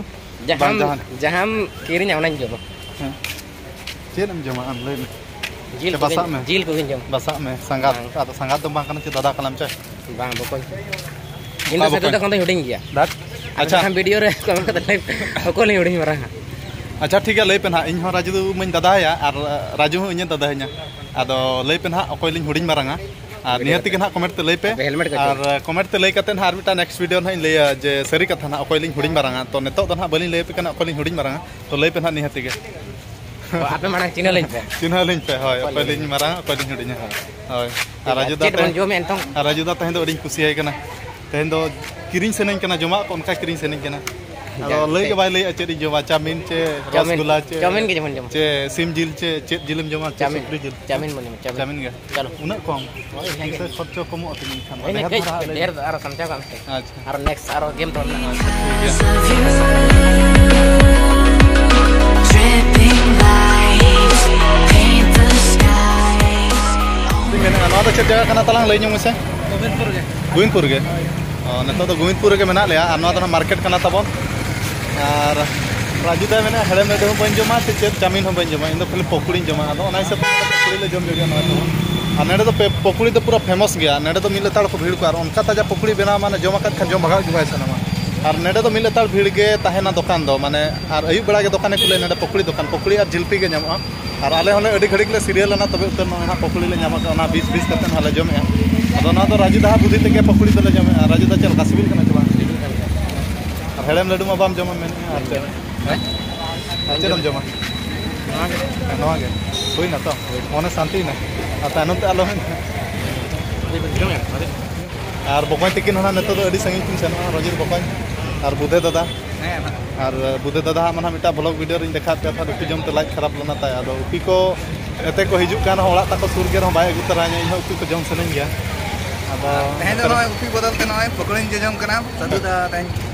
ᱡᱟᱦᱟᱸᱢ, ᱵᱟᱝ ᱡᱟᱦᱟᱱ᱾ ᱡᱟᱦᱟᱸᱢ ᱠᱤᱨᱤᱧᱟ, ᱚᱱᱟᱧ ᱡᱚᱢᱟ᱾ ᱦᱮᱸ᱾ ᱪᱮᱫ ᱮᱢ ᱡᱚᱢᱟ ᱟᱢ ᱞᱟᱹᱭ ᱢᱮ? ᱡᱤᱞ ᱥᱮ ᱠᱚᱜᱮᱧ, ᱵᱟᱥᱟᱜ ᱢᱮ? ᱡᱤᱞ ᱠᱚᱜᱮᱧ ᱡᱚᱢᱟ᱾ ᱵᱟᱥᱟᱜ ᱢᱮ, ᱥᱟᱸᱜᱟᱛ᱾ ᱵᱟᱝ᱾ ᱟᱫᱚ ᱥᱟᱸᱜᱟᱛ ᱫᱚ ᱵᱟᱝ ᱠᱟᱱᱟ ᱪᱮ, ᱫᱟᱫᱟ ᱠᱟᱱᱟᱢ ᱪᱮ? ᱵᱟᱝ, ᱵᱚᱠᱚᱧ᱾ ᱤᱧ ᱫᱚ ᱚᱠᱟ ᱥᱟᱹᱜᱟᱹᱭ ᱫᱚ ᱵᱚᱠᱚᱧ? ᱠᱷᱚᱱ ᱫᱚᱧ ᱦᱩᱰᱤᱧ ᱜᱮᱭᱟ᱾ ᱫᱟᱫ-, ᱟᱪᱪᱷᱟ᱾ ᱟᱪᱪᱷᱟ᱾ ᱟᱢ ᱵᱷᱤᱰᱤᱭᱳ ᱨᱮ ᱠᱚᱢᱮᱱᱴ ᱠᱟᱛᱮ ᱞᱟᱹᱭ ᱯᱮ, ᱚᱠᱚᱭ ᱞᱤᱧ ᱦᱩᱰᱤᱧ ᱢᱟᱨᱟᱝᱟ? ᱟᱪᱪᱷᱟ, ᱴᱷᱤᱠ ᱜᱮᱭᱟ, ᱞᱟᱹᱭ ᱯᱮ ᱱᱟᱦᱟᱜ᱾ ᱤᱧ ᱦᱚᱸ ᱨᱟᱡᱩ ᱢᱟᱧ ᱫᱟᱫᱟᱭᱟ ᱟᱨ ᱨᱟᱡᱩ ᱦᱚᱸ ᱤᱧᱮ ᱫᱟᱫᱟᱭᱤᱧᱟ᱾ ᱟᱫᱚ ᱞᱟᱹᱭ ᱯᱮ ᱱᱟᱦᱟᱜ ᱚᱠᱚᱭ ᱞᱤᱧ ᱦᱩᱰᱤᱧ ᱢᱟᱨᱟᱝᱟ᱾ ᱟᱨ ᱵᱷᱤᱰᱤᱭᱳ ᱱᱤᱦᱟᱹᱛ ᱜᱮ ᱨᱮ᱾ ᱱᱟᱦᱟᱜ ᱠᱚᱢᱮᱱᱴ ᱛᱮ ᱞᱟᱹᱭ ᱯᱮ᱾ ᱟᱯᱮ ᱦᱮᱞᱢᱮᱴ ᱠᱚ ᱟᱨ ᱪᱮᱫ? ᱠᱚᱢᱮᱱᱴ ᱛᱮ ᱞᱟᱹᱭ ᱠᱟᱛᱮ ᱱᱟᱦᱟᱜ ᱟᱨ ᱢᱤᱫᱴᱟᱝ ᱱᱮᱠᱥᱴ ᱵᱷᱤᱰᱤᱭᱳ ᱱᱟᱦᱟᱜ ᱤᱧ ᱞᱟᱹᱭᱟ ᱡᱮ ᱥᱟᱹᱨᱤ ᱠᱟᱛᱷᱟ ᱱᱟᱦᱟᱜ ᱚᱠᱚᱭ ᱞᱤᱧ ᱦᱩᱰᱤᱧ ᱢᱟᱨᱟᱝᱟ᱾ ᱛᱚ ᱱᱤᱛᱚᱜ ᱫᱚ ᱱᱟᱦᱟᱜ ᱵᱟᱹᱞᱤᱧ ᱞᱟᱹᱭ ᱟᱯᱮ ᱠᱟᱱᱟ ᱚᱠᱚᱭ ᱞᱤᱧ ᱦᱩᱰᱤᱧ ᱢᱟᱨᱟᱝᱟ᱾ ᱛᱚ ᱞᱟᱹᱭ ᱯᱮ ᱱᱟᱦᱟᱜ ᱱᱤᱦᱟᱹᱛ ᱜᱮ᱾ ᱟᱯᱮ ᱢᱟᱲᱟᱝ ᱪᱤᱱᱦᱟᱹ ᱞᱤᱧ ᱯᱮ᱾ ᱪᱤᱱᱦᱟᱹ ᱞᱤᱧ ᱯᱮ, ᱦᱳᱭ, ᱚᱠᱚᱭ ᱚᱠᱚᱭ ᱞᱤᱧ ᱞᱤᱧ ᱢᱟᱨᱟᱝᱟ, ᱚᱠᱚᱭ ᱞᱤᱧ ᱦᱩᱰᱤᱧᱟ, ᱦᱳᱭ᱾ ᱦᱳᱭ, ᱴᱷᱤᱠ ᱟᱨ ᱜᱮᱭᱟ, ᱨᱟᱡᱩ ᱫᱟ ᱪᱮᱫ ᱵᱚᱱ ᱛᱮᱦᱮᱧ, ᱡᱚᱢᱮᱫ ᱱᱤᱛᱚᱝ? ᱟᱨ ᱨᱟᱡᱩ ᱫᱟ ᱛᱮᱦᱮᱧ ᱫᱚ ᱟᱹᱰᱤᱧ ᱠᱩᱥᱤᱭᱟᱭ ᱠᱟᱱᱟ᱾ ᱛᱮᱦᱮᱧ ᱫᱚ ᱠᱤᱨᱤᱧ ᱥᱟᱱᱟᱧ ᱠᱟᱱᱟ, ᱡᱚᱢᱟᱜ ᱠᱚ ᱚᱱᱠᱟ ᱠᱤᱨᱤᱧ ᱥᱟᱱᱟᱧ ᱠᱟᱱᱟ᱾ ᱟᱫᱚ ᱡᱟᱠ, ᱞᱟᱹᱭ ᱴᱷᱤᱠ᱾ ᱜᱮ ᱵᱟᱭ ᱞᱟᱹᱭᱮᱫᱼᱟ ᱪᱮᱫ ᱤᱧ ᱡᱚᱢᱟ, ᱪᱟᱣᱢᱤᱱ ᱪᱮ ᱪᱟᱣᱢᱤᱱ, ᱨᱚᱥᱜᱩᱞᱟ ᱪᱮ, ᱪᱟᱣᱢᱤᱱ ᱜᱮ ᱡᱮᱢᱚᱱ ᱡᱚᱢᱟ᱾ ᱪᱮ ᱥᱤᱢ ᱡᱤᱞ ᱪᱮ ᱪᱮᱫ ᱡᱤᱞᱮᱢ ᱡᱚᱢᱟ, ᱪᱮ ᱪᱟᱣᱢᱤᱱ, ᱥᱩᱠᱨᱤ ᱡᱤᱞ? ᱪᱟᱣᱢᱤᱱ ᱵᱚᱱ ᱡᱚᱢᱟ, ᱪᱟᱣᱢᱤᱱ᱾ ᱪᱟᱣᱢᱤᱱ ᱜᱮ? ᱦᱳᱭ, ᱦᱮᱸ᱾ ᱩᱱᱟᱹᱜ ᱠᱚᱢ? ᱦᱳᱭ, ᱦᱮᱸ᱾ ᱯᱩᱭᱥᱟᱹ ᱠᱷᱚᱨᱪᱚ ᱠᱚᱢᱚᱜᱼᱟ ᱛᱤᱧ ᱮᱱᱠᱷᱟᱱ ᱫᱚ᱾ ᱦᱳᱭ, ᱰᱷᱮᱨ ᱠᱟᱹᱡ ᱫᱷᱟᱨᱟ ᱦᱟᱸᱜ ᱞᱟᱹᱭ ᱰᱷᱮᱨ ᱢᱮ᱾ ᱫᱚ ᱟᱨᱚ ᱥᱟᱢᱴᱟᱣ ᱠᱟᱜ ᱢᱮ ᱥᱮ᱾ ᱟᱪᱪᱷᱟ᱾ ᱟᱨᱚ ᱱᱮᱠᱥᱴ ᱟᱨᱚ ᱜᱮᱢ ᱫᱚᱦᱚ ᱢᱮᱱᱟᱜᱼᱟ᱾ ᱴᱷᱤᱠ ᱜᱮᱭᱟ᱾ ᱪᱮᱫ ᱤᱧ ᱢᱮᱱᱮᱫᱼᱟ, ᱱᱚᱣᱟ ᱫᱚ ᱪᱮᱫ ᱡᱟᱭᱜᱟ ᱠᱟᱱᱟ ᱛᱟᱞᱟᱝ ᱞᱟᱹᱭ ᱧᱚᱜ ᱢᱮᱥᱮ? ᱜᱳᱵᱤᱱᱫᱯᱩᱨ ᱜᱮ᱾ ᱜᱳᱵᱤᱱᱫᱯᱩᱨ ᱜᱮ? ᱚ, ᱱᱤᱛᱚᱜ ᱫᱚ ᱜᱳᱵᱤᱱᱫᱯᱩᱨ ᱨᱮᱜᱮ ᱢᱮᱱᱟᱜ ᱞᱮᱭᱟ ᱟᱨ ᱱᱚᱣᱟ ᱫᱚ ᱱᱟᱦᱟᱜ ᱢᱟᱨᱠᱮᱴ ᱠᱟᱱᱟ ᱛᱟᱵᱚᱱ᱾ ᱟᱨ ᱨᱟᱡᱩ ᱫᱟᱭ ᱢᱮᱱᱮᱫᱼᱟ ᱦᱮᱲᱮᱢ ᱞᱟᱹᱰᱩ ᱦᱚᱸ ᱵᱟᱹᱧ ᱡᱚᱢᱟ ᱥᱮ ᱪᱮᱫ ᱪᱟᱣᱢᱤᱱ ᱦᱚᱸ ᱵᱟᱹᱧ ᱡᱚᱢᱟ, ᱤᱧ ᱫᱚ ᱠᱷᱟᱹᱞᱤ ᱯᱚᱠᱳᱲᱤᱧ ᱡᱚᱢᱟ᱾ ᱟᱫᱚ ᱚᱱᱟ ᱦᱤᱥᱟᱹᱵ ᱛᱮ ᱯᱚᱠᱳᱲᱤ ᱞᱮ ᱡᱚᱢ ᱧᱚᱜ ᱜᱮᱭᱟ ᱱᱚᱣᱟ ᱠᱚᱦᱚᱸ᱾ ᱟᱨ ᱱᱚᱰᱮ ᱫᱚ ᱯᱮ-, ᱯᱚᱠᱳᱲᱤ ᱫᱚ ᱯᱩᱨᱟᱹ ᱯᱷᱮᱢᱟᱥ ᱜᱮᱭᱟ, ᱱᱚᱰᱮ ᱫᱚ ᱢᱤᱫ ᱞᱮᱛᱟᱲ ᱠᱚ ᱵᱷᱤᱲ ᱠᱚᱜᱼᱟ᱾ ᱟᱨ ᱚᱱᱠᱟ ᱛᱟᱡᱟ ᱯᱚᱠᱳᱲᱤ ᱵᱮᱱᱟᱣ ᱢᱟᱱᱮ ᱡᱚᱢ ᱟᱠᱟᱫ ᱠᱷᱟᱱ ᱡᱚᱢ ᱵᱷᱟᱜᱟᱣ ᱜᱮ ᱵᱟᱭ ᱥᱟᱱᱟᱢᱟ᱾ ᱟᱨ ᱱᱚᱰᱮ ᱫᱚ ᱢᱤᱫ ᱞᱮᱛᱟᱲ ᱵᱷᱤᱲ ᱜᱮ ᱛᱟᱦᱮᱱᱟ ᱫᱚᱠᱟᱱ ᱫᱚ, ᱢᱟᱱᱮ ᱟᱨ ᱟᱹᱭᱩᱵ ᱵᱮᱲᱟ ᱜᱮ ᱫᱚᱠᱟᱱᱮ ᱠᱷᱩᱞᱟᱹᱭᱟ ᱱᱚᱰᱮ ᱯᱚᱠᱳᱲᱤ ᱫᱚᱠᱟᱱ, ᱯᱚᱠᱳᱲᱤ ᱟᱨ ᱡᱤᱞᱯᱤ ᱜᱮ ᱧᱟᱢᱚᱜᱼᱟ᱾ ᱟᱨ ᱟᱞᱮ ᱦᱚᱸᱞᱮ ᱟᱹᱰᱤ ᱜᱷᱟᱹᱲᱤᱠ ᱞᱮ ᱥᱤᱨᱤᱭᱟᱞ ᱮᱱᱟ, ᱛᱚᱵᱮ ᱩᱛᱟᱹᱨ ᱱᱚᱜᱼᱚᱭ ᱱᱟᱦᱟᱜ ᱯᱚᱠᱳᱲᱤ ᱞᱮ ᱧᱟᱢ ᱟᱠᱟᱫᱼᱟ, ᱚᱱᱟ ᱵᱤᱥ ᱵᱤᱥ ᱠᱟᱛᱮᱫ ᱱᱟᱦᱟᱜ ᱞᱮ ᱡᱚᱢᱮᱜᱼᱟ᱾ ᱟᱫᱚ ᱱᱚᱣᱟ ᱫᱚ ᱨᱟᱡᱩ ᱫᱟᱦᱟ ᱵᱩᱫᱷᱤ ᱛᱮᱜᱮ ᱯᱚᱠᱳᱲᱤ ᱫᱚᱞᱮ ᱡᱚᱢᱮᱜᱼᱟ᱾ ᱨᱟᱡᱩ ᱫᱟ ᱪᱮᱫ ᱞᱮᱠᱟ ᱥᱤᱵᱤᱞ ᱠᱟᱱᱟ ᱪᱮ ᱵᱟᱝ? ᱦᱮᱲᱮᱢ ᱞᱟᱹᱰᱩ ᱢᱟ ᱵᱟᱢ ᱡᱚᱢᱟ ᱢᱮᱱᱮᱫᱼᱟ, ᱟᱨ ᱪᱮᱫ? ᱦᱮᱸ? ᱟᱨ ᱪᱮᱫ ᱮᱢ ᱡᱚᱢᱟ? ᱦᱮᱸ, ᱱᱚᱣᱟ ᱜᱮ᱾ ᱦᱩᱭᱱᱟ ᱛᱚ? ᱢᱚᱱᱮ ᱥᱟᱱᱛᱤᱭᱮᱱᱟ? ᱟᱨ ᱛᱟᱭᱱᱚᱢ ᱛᱮ ᱟᱞᱚ ᱦᱩᱭᱱᱟ᱾ ᱟᱨ ᱵᱚᱠᱚᱧ ᱛᱤᱠᱤᱱ ᱦᱚᱸ ᱱᱟᱜ ᱱᱤᱛᱚᱜ ᱫᱚ ᱟᱹᱰᱤ ᱥᱟᱺᱜᱤᱧ ᱠᱤᱱ ᱥᱮᱱᱚᱜᱼᱟ, ᱨᱚᱡᱤᱨ ᱵᱚᱠᱚᱧ ᱟᱨ ᱵᱩᱫᱷᱮ ᱫᱟᱫᱟ᱾ ᱟᱨ ᱵᱩᱫᱷᱮ ᱫᱟᱫᱟ ᱦᱟᱸᱜ ᱢᱟ ᱱᱟᱜ ᱢᱤᱫᱴᱟᱝ ᱵᱷᱞᱚᱜ ᱵᱷᱤᱰᱤᱭᱳ ᱨᱤᱧ ᱫᱮᱠᱷᱟᱣ ᱯᱮᱭᱟ, ᱛᱟᱦᱚᱞᱮ ᱩᱛᱩ ᱡᱚᱢ ᱛᱮ ᱞᱟᱡ ᱠᱷᱟᱨᱟᱯ ᱞᱮᱱᱟ ᱛᱟᱭ᱾ ᱟᱫᱚ ᱩᱯᱤ ᱠᱚ ᱮᱛᱮ ᱠᱚ ᱦᱤᱡᱩᱜ ᱠᱟᱱ ᱨᱮᱦᱚᱸ, ᱚᱲᱟᱜ ᱛᱟᱠᱚ ᱥᱩᱨ ᱜᱮ ᱨᱮᱦᱚᱸ ᱵᱟᱭ ᱟᱹᱜᱩ ᱛᱚᱨᱟᱧᱟ, ᱤᱧ ᱦᱚᱸ ᱩᱯᱤ ᱠᱚ ᱡᱚᱢ ᱥᱟᱱᱟᱧ ᱜᱮᱭᱟ᱾ ᱟᱫᱚ ᱛᱮᱦᱮᱧ ᱫᱚ ᱱᱚᱜᱼᱚᱭ ᱩᱯᱤ ᱵᱚᱫᱚᱞ ᱛᱮ ᱱᱚᱜᱼᱚᱭ ᱯᱚᱠᱳᱲᱤᱧ ᱡᱚᱡᱚᱢ ᱠᱟᱱᱟ᱾ ᱥᱟᱹᱫᱷᱩ ᱫᱟ ᱛᱮᱦᱮᱧ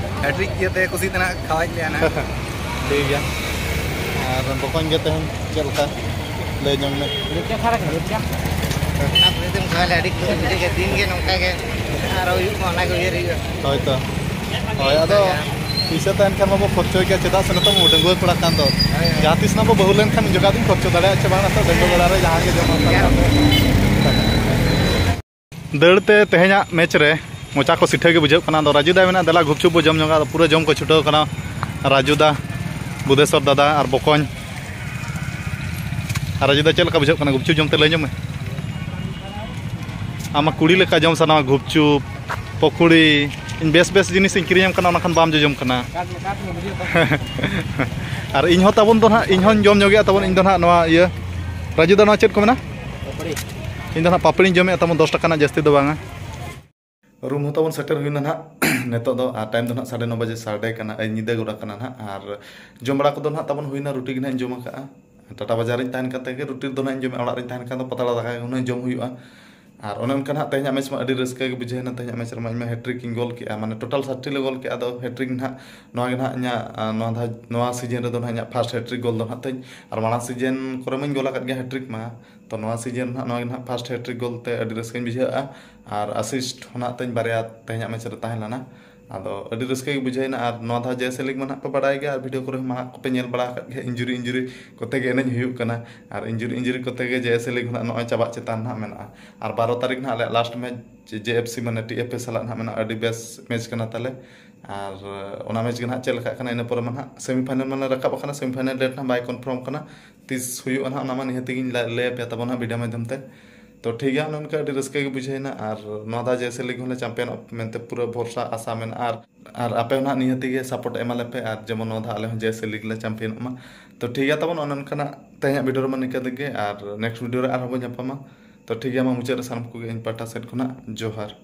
ᱦᱮᱴᱨᱤᱠ ᱤᱭᱟᱹᱛᱮ ᱠᱩᱥᱤ ᱛᱮᱱᱟᱜ ᱠᱷᱟᱣᱟᱭᱮᱫ ᱞᱮᱭᱟ ᱱᱟᱜ᱾ ᱴᱷᱤᱠ ᱜᱮᱭᱟ᱾ ᱟᱨ ᱵᱚᱠᱚᱧ ᱜᱮ ᱛᱮᱦᱮᱧ ᱪᱮᱫ ᱞᱮᱠᱟ? ᱞᱟᱹᱭ ᱧᱚᱜ ᱢᱮ᱾ ᱞᱮᱯᱪᱟ ᱥᱟᱨᱟ ᱠᱟᱱᱟ, ᱞᱮᱯᱪᱟ᱾ ᱚᱱᱟ ᱯᱩᱨᱟᱹ ᱛᱮᱢ ᱠᱷᱟᱣᱟ ᱞᱮ, ᱟᱹᱰᱤ ᱠᱩᱥᱤ ᱵᱩᱡᱷᱟᱹᱜ ᱜᱮ, ᱫᱤᱱ ᱜᱮ ᱱᱚᱝᱠᱟ ᱜᱮ ᱟᱨᱚ ᱦᱩᱭᱩᱜ ᱢᱟ, ᱚᱱᱟ ᱜᱮ ᱩᱭᱦᱟᱹᱨ ᱦᱩᱭᱩᱜᱼᱟ᱾ ᱦᱳᱭ ᱛᱚ᱾ ᱦᱳᱭ, ᱟᱫᱚ ᱯᱩᱭᱥᱟᱹ ᱛᱟᱦᱮᱱ ᱠᱷᱟᱱ ᱢᱟᱵᱚ ᱠᱷᱚᱨᱪᱚᱭ ᱜᱮᱭᱟ, ᱪᱮᱫᱟᱜ ᱥᱮ ᱱᱤᱛᱚᱜ ᱢᱟ ᱰᱟᱺᱜᱩᱣᱟᱹ ᱠᱚᱲᱟ ᱠᱟᱱ ᱫᱚ᱾ ᱦᱳᱭ, ᱦᱳᱭ᱾ ᱡᱟᱦᱟᱸ ᱛᱤᱥ ᱱᱟᱜ ᱵᱚ ᱵᱟᱹᱦᱩ ᱞᱮᱱᱠᱷᱟᱱ ᱡᱚᱜᱟ ᱫᱤᱱ ᱠᱷᱚᱨᱪᱚ ᱫᱟᱲᱮᱭᱟᱜᱼᱟ ᱪᱮ ᱵᱟᱝ, ᱱᱤᱛᱚᱜ ᱰᱟᱺᱜᱩᱣᱟᱹ ᱵᱮᱲᱟ ᱨᱮ ᱡᱟᱦᱟᱸ ᱜᱮ ᱡᱚᱢ ᱥᱟᱱᱟ᱾ ᱫᱟᱹᱲ ᱛᱮ ᱛᱮᱦᱮᱧᱟᱜ ᱢᱮᱪ ᱨᱮ ᱢᱚᱪᱟ ᱠᱚ ᱥᱤᱴᱷᱟᱹ ᱜᱮ ᱵᱩᱡᱷᱟᱹᱜ ᱠᱟᱱᱟ᱾ ᱟᱫᱚ ᱨᱟᱡᱩ ᱫᱟᱭ ᱢᱮᱱᱟ, "ᱫᱮᱞᱟ ᱜᱩᱯᱪᱩᱯ ᱵᱚ ᱡᱚᱢ ᱧᱚᱜᱟ", ᱟᱫᱚ ᱯᱩᱨᱟᱹ ᱡᱚᱢ ᱠᱚ ᱪᱷᱩᱴᱟᱹᱣ ᱠᱟᱱᱟ ᱨᱟᱡᱩ ᱫᱟ, ᱵᱩᱫᱷᱮᱥᱚᱨ ᱫᱟᱫᱟ ᱟᱨ ᱵᱚᱠᱚᱧ᱾ ᱟᱨ ᱨᱟᱡᱩ ᱫᱟ, ᱪᱮᱫ ᱞᱮᱠᱟ ᱵᱩᱡᱷᱟᱹᱜ ᱠᱟᱱᱟ ᱜᱩᱯᱪᱩᱯ ᱡᱚᱢ ᱛᱮ? ᱞᱟᱹᱭ ᱧᱚᱜ ᱢᱮ᱾ ᱟᱢ ᱢᱟ ᱠᱩᱲᱤ ᱞᱮᱠᱟ ᱡᱚᱢ ᱥᱟᱱᱟᱣᱟ ᱜᱩᱯᱪᱩᱯ, ᱯᱚᱠᱳᱲᱤ, ᱤᱧ ᱵᱮᱥ ᱵᱮᱥ ᱡᱤᱱᱤᱥ ᱤᱧ ᱠᱤᱨᱤᱧ ᱟᱢ ᱠᱟᱱᱟ, ᱚᱱᱟ ᱠᱷᱟᱱ ᱵᱟᱢ ᱡᱚᱡᱚᱢ ᱠᱟᱱᱟ᱾ ᱟᱨ ᱤᱧ ᱦᱚᱸ ᱛᱟᱵᱚᱱ ᱫᱚ ᱱᱟᱦᱟᱜ, ᱤᱧ ᱦᱚᱸᱧ ᱡᱚᱢ ᱧᱚᱜᱮᱜᱼᱟ ᱛᱟᱵᱚᱱ, ᱤᱧ ᱫᱚ ᱱᱟᱦᱟᱜ ᱱᱚᱣᱟ ᱤᱭᱟᱹ, ᱨᱟᱡᱩ ᱫᱟ, ᱱᱚᱣᱟ ᱪᱮᱫ ᱠᱚ ᱢᱮᱱᱟ? ᱤᱧ ᱫᱚ ᱱᱟᱦᱟᱜ ᱯᱟᱯᱲᱤᱧ ᱡᱚᱢᱮᱜᱼᱟ ᱛᱟᱵᱚᱱ, ᱫᱚᱥ ᱴᱟᱠᱟ ᱨᱮᱱᱟᱜ, ᱡᱟᱹᱥᱛᱤ ᱫᱚ ᱵᱟᱝᱟ᱾ ᱨᱩᱢ ᱦᱚᱸ ᱛᱟᱵᱚᱱ ᱥᱮᱴᱮᱨ ᱦᱩᱭᱱᱟ ᱱᱟᱦᱟᱜ ᱱᱤᱛᱚᱜ ᱫᱚ, ᱟᱨ ᱴᱟᱭᱤᱢ ᱫᱚ ᱱᱟᱦᱟᱜ ᱥᱟᱲᱮ ᱱᱚ ᱵᱟᱡᱮ ᱥᱟᱰᱮ ᱠᱟᱱᱟ, ᱟᱨ ᱧᱤᱫᱟᱹ ᱜᱚᱫ ᱟᱠᱟᱱᱟ ᱱᱟᱦᱟᱜ᱾ ᱟᱨ ᱡᱚᱢ ᱵᱟᱲᱟ ᱠᱚᱫᱚ ᱱᱟᱦᱟᱜ ᱛᱟᱵᱚᱱ ᱦᱩᱭᱱᱟ, ᱨᱩᱴᱤ ᱜᱮ ᱱᱟᱦᱟᱜ ᱤᱧ ᱡᱚᱢ ᱟᱠᱟᱜᱼᱟ᱾ ᱴᱟᱴᱟ ᱵᱟᱡᱟᱨ ᱨᱤᱧ ᱛᱟᱦᱮᱱ ᱠᱟᱱ ᱛᱮᱜᱮ ᱨᱩᱴᱤ ᱫᱚ ᱱᱟᱦᱟᱜ ᱤᱧ ᱡᱚᱢᱟ, ᱚᱲᱟᱜ ᱨᱤᱧ ᱛᱟᱦᱮᱱ ᱠᱷᱟᱱ ᱫᱚ ᱯᱟᱛᱲᱟ ᱫᱟᱠᱟ ᱜᱮ ᱦᱩᱱᱟᱹᱝ ᱡᱚᱢ ᱦᱩᱭᱩᱜᱼᱟ᱾ ᱟᱨ ᱚᱱᱮ ᱚᱱᱠᱟ ᱱᱟᱦᱟᱜ ᱛᱮᱦᱮᱧᱟᱜ ᱢᱮᱪ ᱢᱟ ᱟᱹᱰᱤ ᱨᱟᱹᱥᱠᱟᱹ ᱜᱮ ᱵᱩᱡᱷᱟᱹᱣᱮᱱᱟ᱾ ᱛᱮᱦᱮᱧᱟᱜ ᱢᱮᱪ ᱨᱮᱢᱟ ᱤᱧ ᱢᱟ ᱦᱮᱴᱨᱤᱠ ᱤᱧ ᱜᱳᱞ ᱠᱮᱜᱼᱟ, ᱢᱟᱱᱮ ᱴᱳᱴᱟᱞ ᱥᱟᱛᱴᱤ ᱞᱮ ᱜᱳᱞ ᱠᱮᱜᱼᱟ᱾ ᱟᱫᱚ ᱦᱮᱴᱨᱤᱠ ᱱᱟᱦᱟᱜ ᱱᱚᱣᱟ ᱜᱮ ᱱᱟᱦᱟᱜ ᱤᱧᱟᱹᱜ, ᱟᱸ, ᱱᱚᱣᱟ ᱫᱷᱟᱣ, ᱱᱚᱣᱟ ᱥᱤᱡᱤᱱ ᱨᱮᱫᱚ ᱱᱟᱦᱟᱜ ᱤᱧᱟᱹᱜ ᱯᱷᱟᱥᱴ ᱦᱮᱴᱨᱤᱠ ᱜᱳᱞ ᱫᱚ ᱱᱟᱦᱟᱜ ᱛᱤᱧ᱾ ᱟᱨ ᱢᱟᱲᱟᱝ ᱥᱤᱡᱤᱱ ᱠᱚᱨᱮ ᱢᱟᱧ ᱜᱳᱞ ᱟᱠᱟᱫ ᱜᱮᱭᱟ ᱦᱮᱴᱨᱤᱠ ᱢᱟ, ᱛᱚ ᱱᱚᱣᱟ ᱥᱤᱡᱤᱱ ᱱᱟᱦᱟᱜ ᱱᱚᱣᱟ ᱜᱮ ᱱᱟᱦᱟᱜ ᱯᱷᱟᱥᱴ ᱦᱮᱴᱨᱤᱠ ᱜᱳᱞ ᱛᱮ ᱟᱹᱰᱤ ᱨᱟᱹᱥᱠᱟᱹᱧ ᱵᱩᱡᱷᱟᱹᱣᱮᱫᱼᱟ᱾ ᱟᱨ ᱟᱥᱤᱥᱴ ᱦᱚᱸ ᱱᱟᱦᱟᱜ ᱛᱤᱧ ᱵᱟᱨᱭᱟ ᱛᱮᱦᱮᱧᱟᱜ ᱢᱮᱪ ᱨᱮ ᱛᱟᱦᱮᱸ ᱞᱮᱱᱟ᱾ ᱟᱫᱚ ᱟᱹᱰᱤ ᱨᱟᱹᱥᱠᱟᱹ ᱜᱮ ᱵᱩᱡᱷᱟᱹᱣᱮᱱᱟ᱾ ᱟᱨ ᱱᱚᱣᱟ ᱫᱷᱟᱣ ᱡᱮ ᱮᱥ ᱮ ᱞᱤᱜᱽ ᱢᱟ ᱱᱟᱦᱟᱜ ᱯᱮ ᱵᱟᱲᱟᱭ ᱜᱮᱭᱟ, ᱟᱨ ᱵᱷᱤᱰᱤᱭᱳ ᱠᱚᱨᱮ ᱦᱚᱸ ᱢᱟ ᱱᱟᱦᱟᱜ ᱠᱚᱯᱮ ᱧᱮᱞ ᱵᱟᱲᱟ ᱟᱠᱟᱫ ᱜᱮᱭᱟ, ᱤᱱᱡᱩᱨᱤ, ᱤᱱᱡᱩᱨᱤ ᱠᱚᱛᱮ ᱜᱮ ᱮᱱᱮᱡ ᱦᱩᱭᱩᱜ ᱠᱟᱱᱟ᱾ ᱟᱨ ᱤᱱᱡᱩᱨᱤ, ᱤᱱᱡᱩᱨᱤ ᱠᱚᱛᱮ ᱜᱮ ᱡᱮ ᱮᱥ ᱮ ᱞᱤᱜᱽ ᱦᱚᱸ ᱱᱟᱦᱟᱜ ᱱᱚᱜᱼᱚᱭ ᱪᱟᱵᱟᱜ ᱪᱮᱛᱟᱱ ᱱᱟᱦᱟᱜ ᱢᱮᱱᱟᱜᱼᱟ᱾ ᱟᱨ ᱵᱟᱨᱚ ᱛᱟᱹᱨᱤᱠᱷ ᱱᱟᱦᱟᱜ ᱟᱞᱮᱭᱟᱜ ᱞᱟᱥᱴ ᱢᱮᱪ ᱡᱮ ᱮᱯᱷ ᱥᱤ, ᱢᱟᱱᱮ ᱴᱤ ᱮᱯᱷ ᱮ ᱥᱟᱞᱟᱜ ᱱᱟᱦᱟᱜ ᱢᱮᱱᱟᱜᱼᱟ, ᱟᱹᱰᱤ ᱵᱮᱥ ᱢᱮᱪ ᱠᱟᱱᱟ ᱛᱟᱞᱮ᱾ ᱟᱨ ᱚᱱᱟ ᱢᱮᱪ ᱜᱮ ᱱᱟᱦᱟᱜ ᱪᱮᱫ ᱞᱮᱠᱟᱜ ᱠᱟᱱᱟ, ᱤᱱᱟᱹ ᱯᱚᱨᱮ ᱢᱟ ᱱᱟᱦᱟᱜ ᱥᱮᱢᱤ ᱯᱷᱟᱭᱱᱟᱞ ᱢᱟᱞᱮ ᱨᱟᱠᱟᱵ ᱟᱠᱟᱱᱟ, ᱥᱮᱢᱤ ᱯᱷᱟᱭᱱᱟᱞ ᱰᱮᱴ ᱱᱟᱦᱟᱜ ᱵᱟᱭ ᱠᱚᱱᱯᱷᱟᱨᱢ ᱠᱟᱱᱟ, ᱛᱤᱥ ᱦᱩᱭᱩᱜᱼᱟ ᱱᱟᱦᱟᱜ, ᱚᱱᱟ ᱢᱟ ᱱᱤᱦᱟᱹᱛ ᱜᱤᱧ ᱞᱟ-, ᱞᱟᱹᱭ ᱟᱯᱮᱭᱟ ᱛᱟᱵᱚᱱ ᱱᱟᱦᱟᱜ ᱵᱷᱤᱰᱤᱭᱳ ᱢᱟᱫᱽᱫᱷᱚᱢ ᱛᱮ᱾ ᱛᱚ ᱴᱷᱤᱠ ᱜᱮᱭᱟ, ᱚᱱᱮ ᱚᱱᱠᱟ ᱟᱹᱰᱤ ᱨᱟᱹᱥᱠᱟᱹ ᱜᱮ ᱵᱩᱡᱷᱟᱹᱣ ᱮᱱᱟ᱾ ᱟᱨ ᱱᱚᱣᱟ ᱫᱷᱟᱣ ᱡᱮᱭᱥᱮ ᱞᱤᱜᱽ ᱦᱚᱸᱞᱮ ᱪᱟᱢᱯᱤᱭᱟᱱᱚᱜ ᱢᱮᱱᱛᱮ ᱯᱩᱨᱟᱹ ᱵᱷᱚᱨᱥᱟ ᱟᱥᱟ ᱢᱮᱱᱟᱜᱼᱟ᱾ ᱟᱨ ᱟᱨ ᱟᱯᱮ ᱦᱚᱸ ᱱᱟᱦᱟᱜ ᱱᱤᱦᱟᱹᱛᱤ ᱜᱮ ᱥᱟᱯᱳᱨᱴ ᱮᱢᱟ ᱞᱮᱯᱮ, ᱟᱨ ᱡᱮᱢᱚᱱ ᱱᱚᱣᱟ ᱫᱷᱟᱣ ᱟᱞᱮ ᱦᱚᱸ ᱡᱮᱭᱥᱮ ᱞᱤᱜᱽ ᱞᱮ ᱪᱟᱢᱯᱤᱭᱟᱱᱚᱜ ᱢᱟ᱾ ᱛᱚ ᱴᱷᱤᱠ ᱜᱮᱭᱟ ᱛᱟᱵᱚᱱ, ᱚᱱᱮ ᱚᱱᱠᱟᱱᱟᱜ ᱛᱮᱦᱮᱧᱟᱜ ᱵᱷᱤᱰᱤᱭᱳ ᱨᱮᱢᱟ ᱱᱤᱝᱠᱟᱹ ᱛᱮᱜᱮ, ᱟᱨ ᱱᱮᱠᱥᱴ ᱵᱷᱤᱰᱤᱭᱳ ᱨᱮ ᱟᱨᱦᱚᱸ ᱵᱚᱱ ᱧᱟᱯᱟᱢᱟ᱾ ᱛᱚ ᱴᱷᱤᱠ ᱜᱮᱭᱟ, ᱢᱟ ᱢᱩᱪᱟᱹᱫ ᱨᱮ ᱥᱟᱱᱟᱢ ᱠᱚᱜᱮ ᱤᱧ ᱯᱟᱦᱴᱟ ᱥᱮᱫ ᱠᱷᱚᱱᱟᱜ ᱡᱚᱦᱟᱨ᱾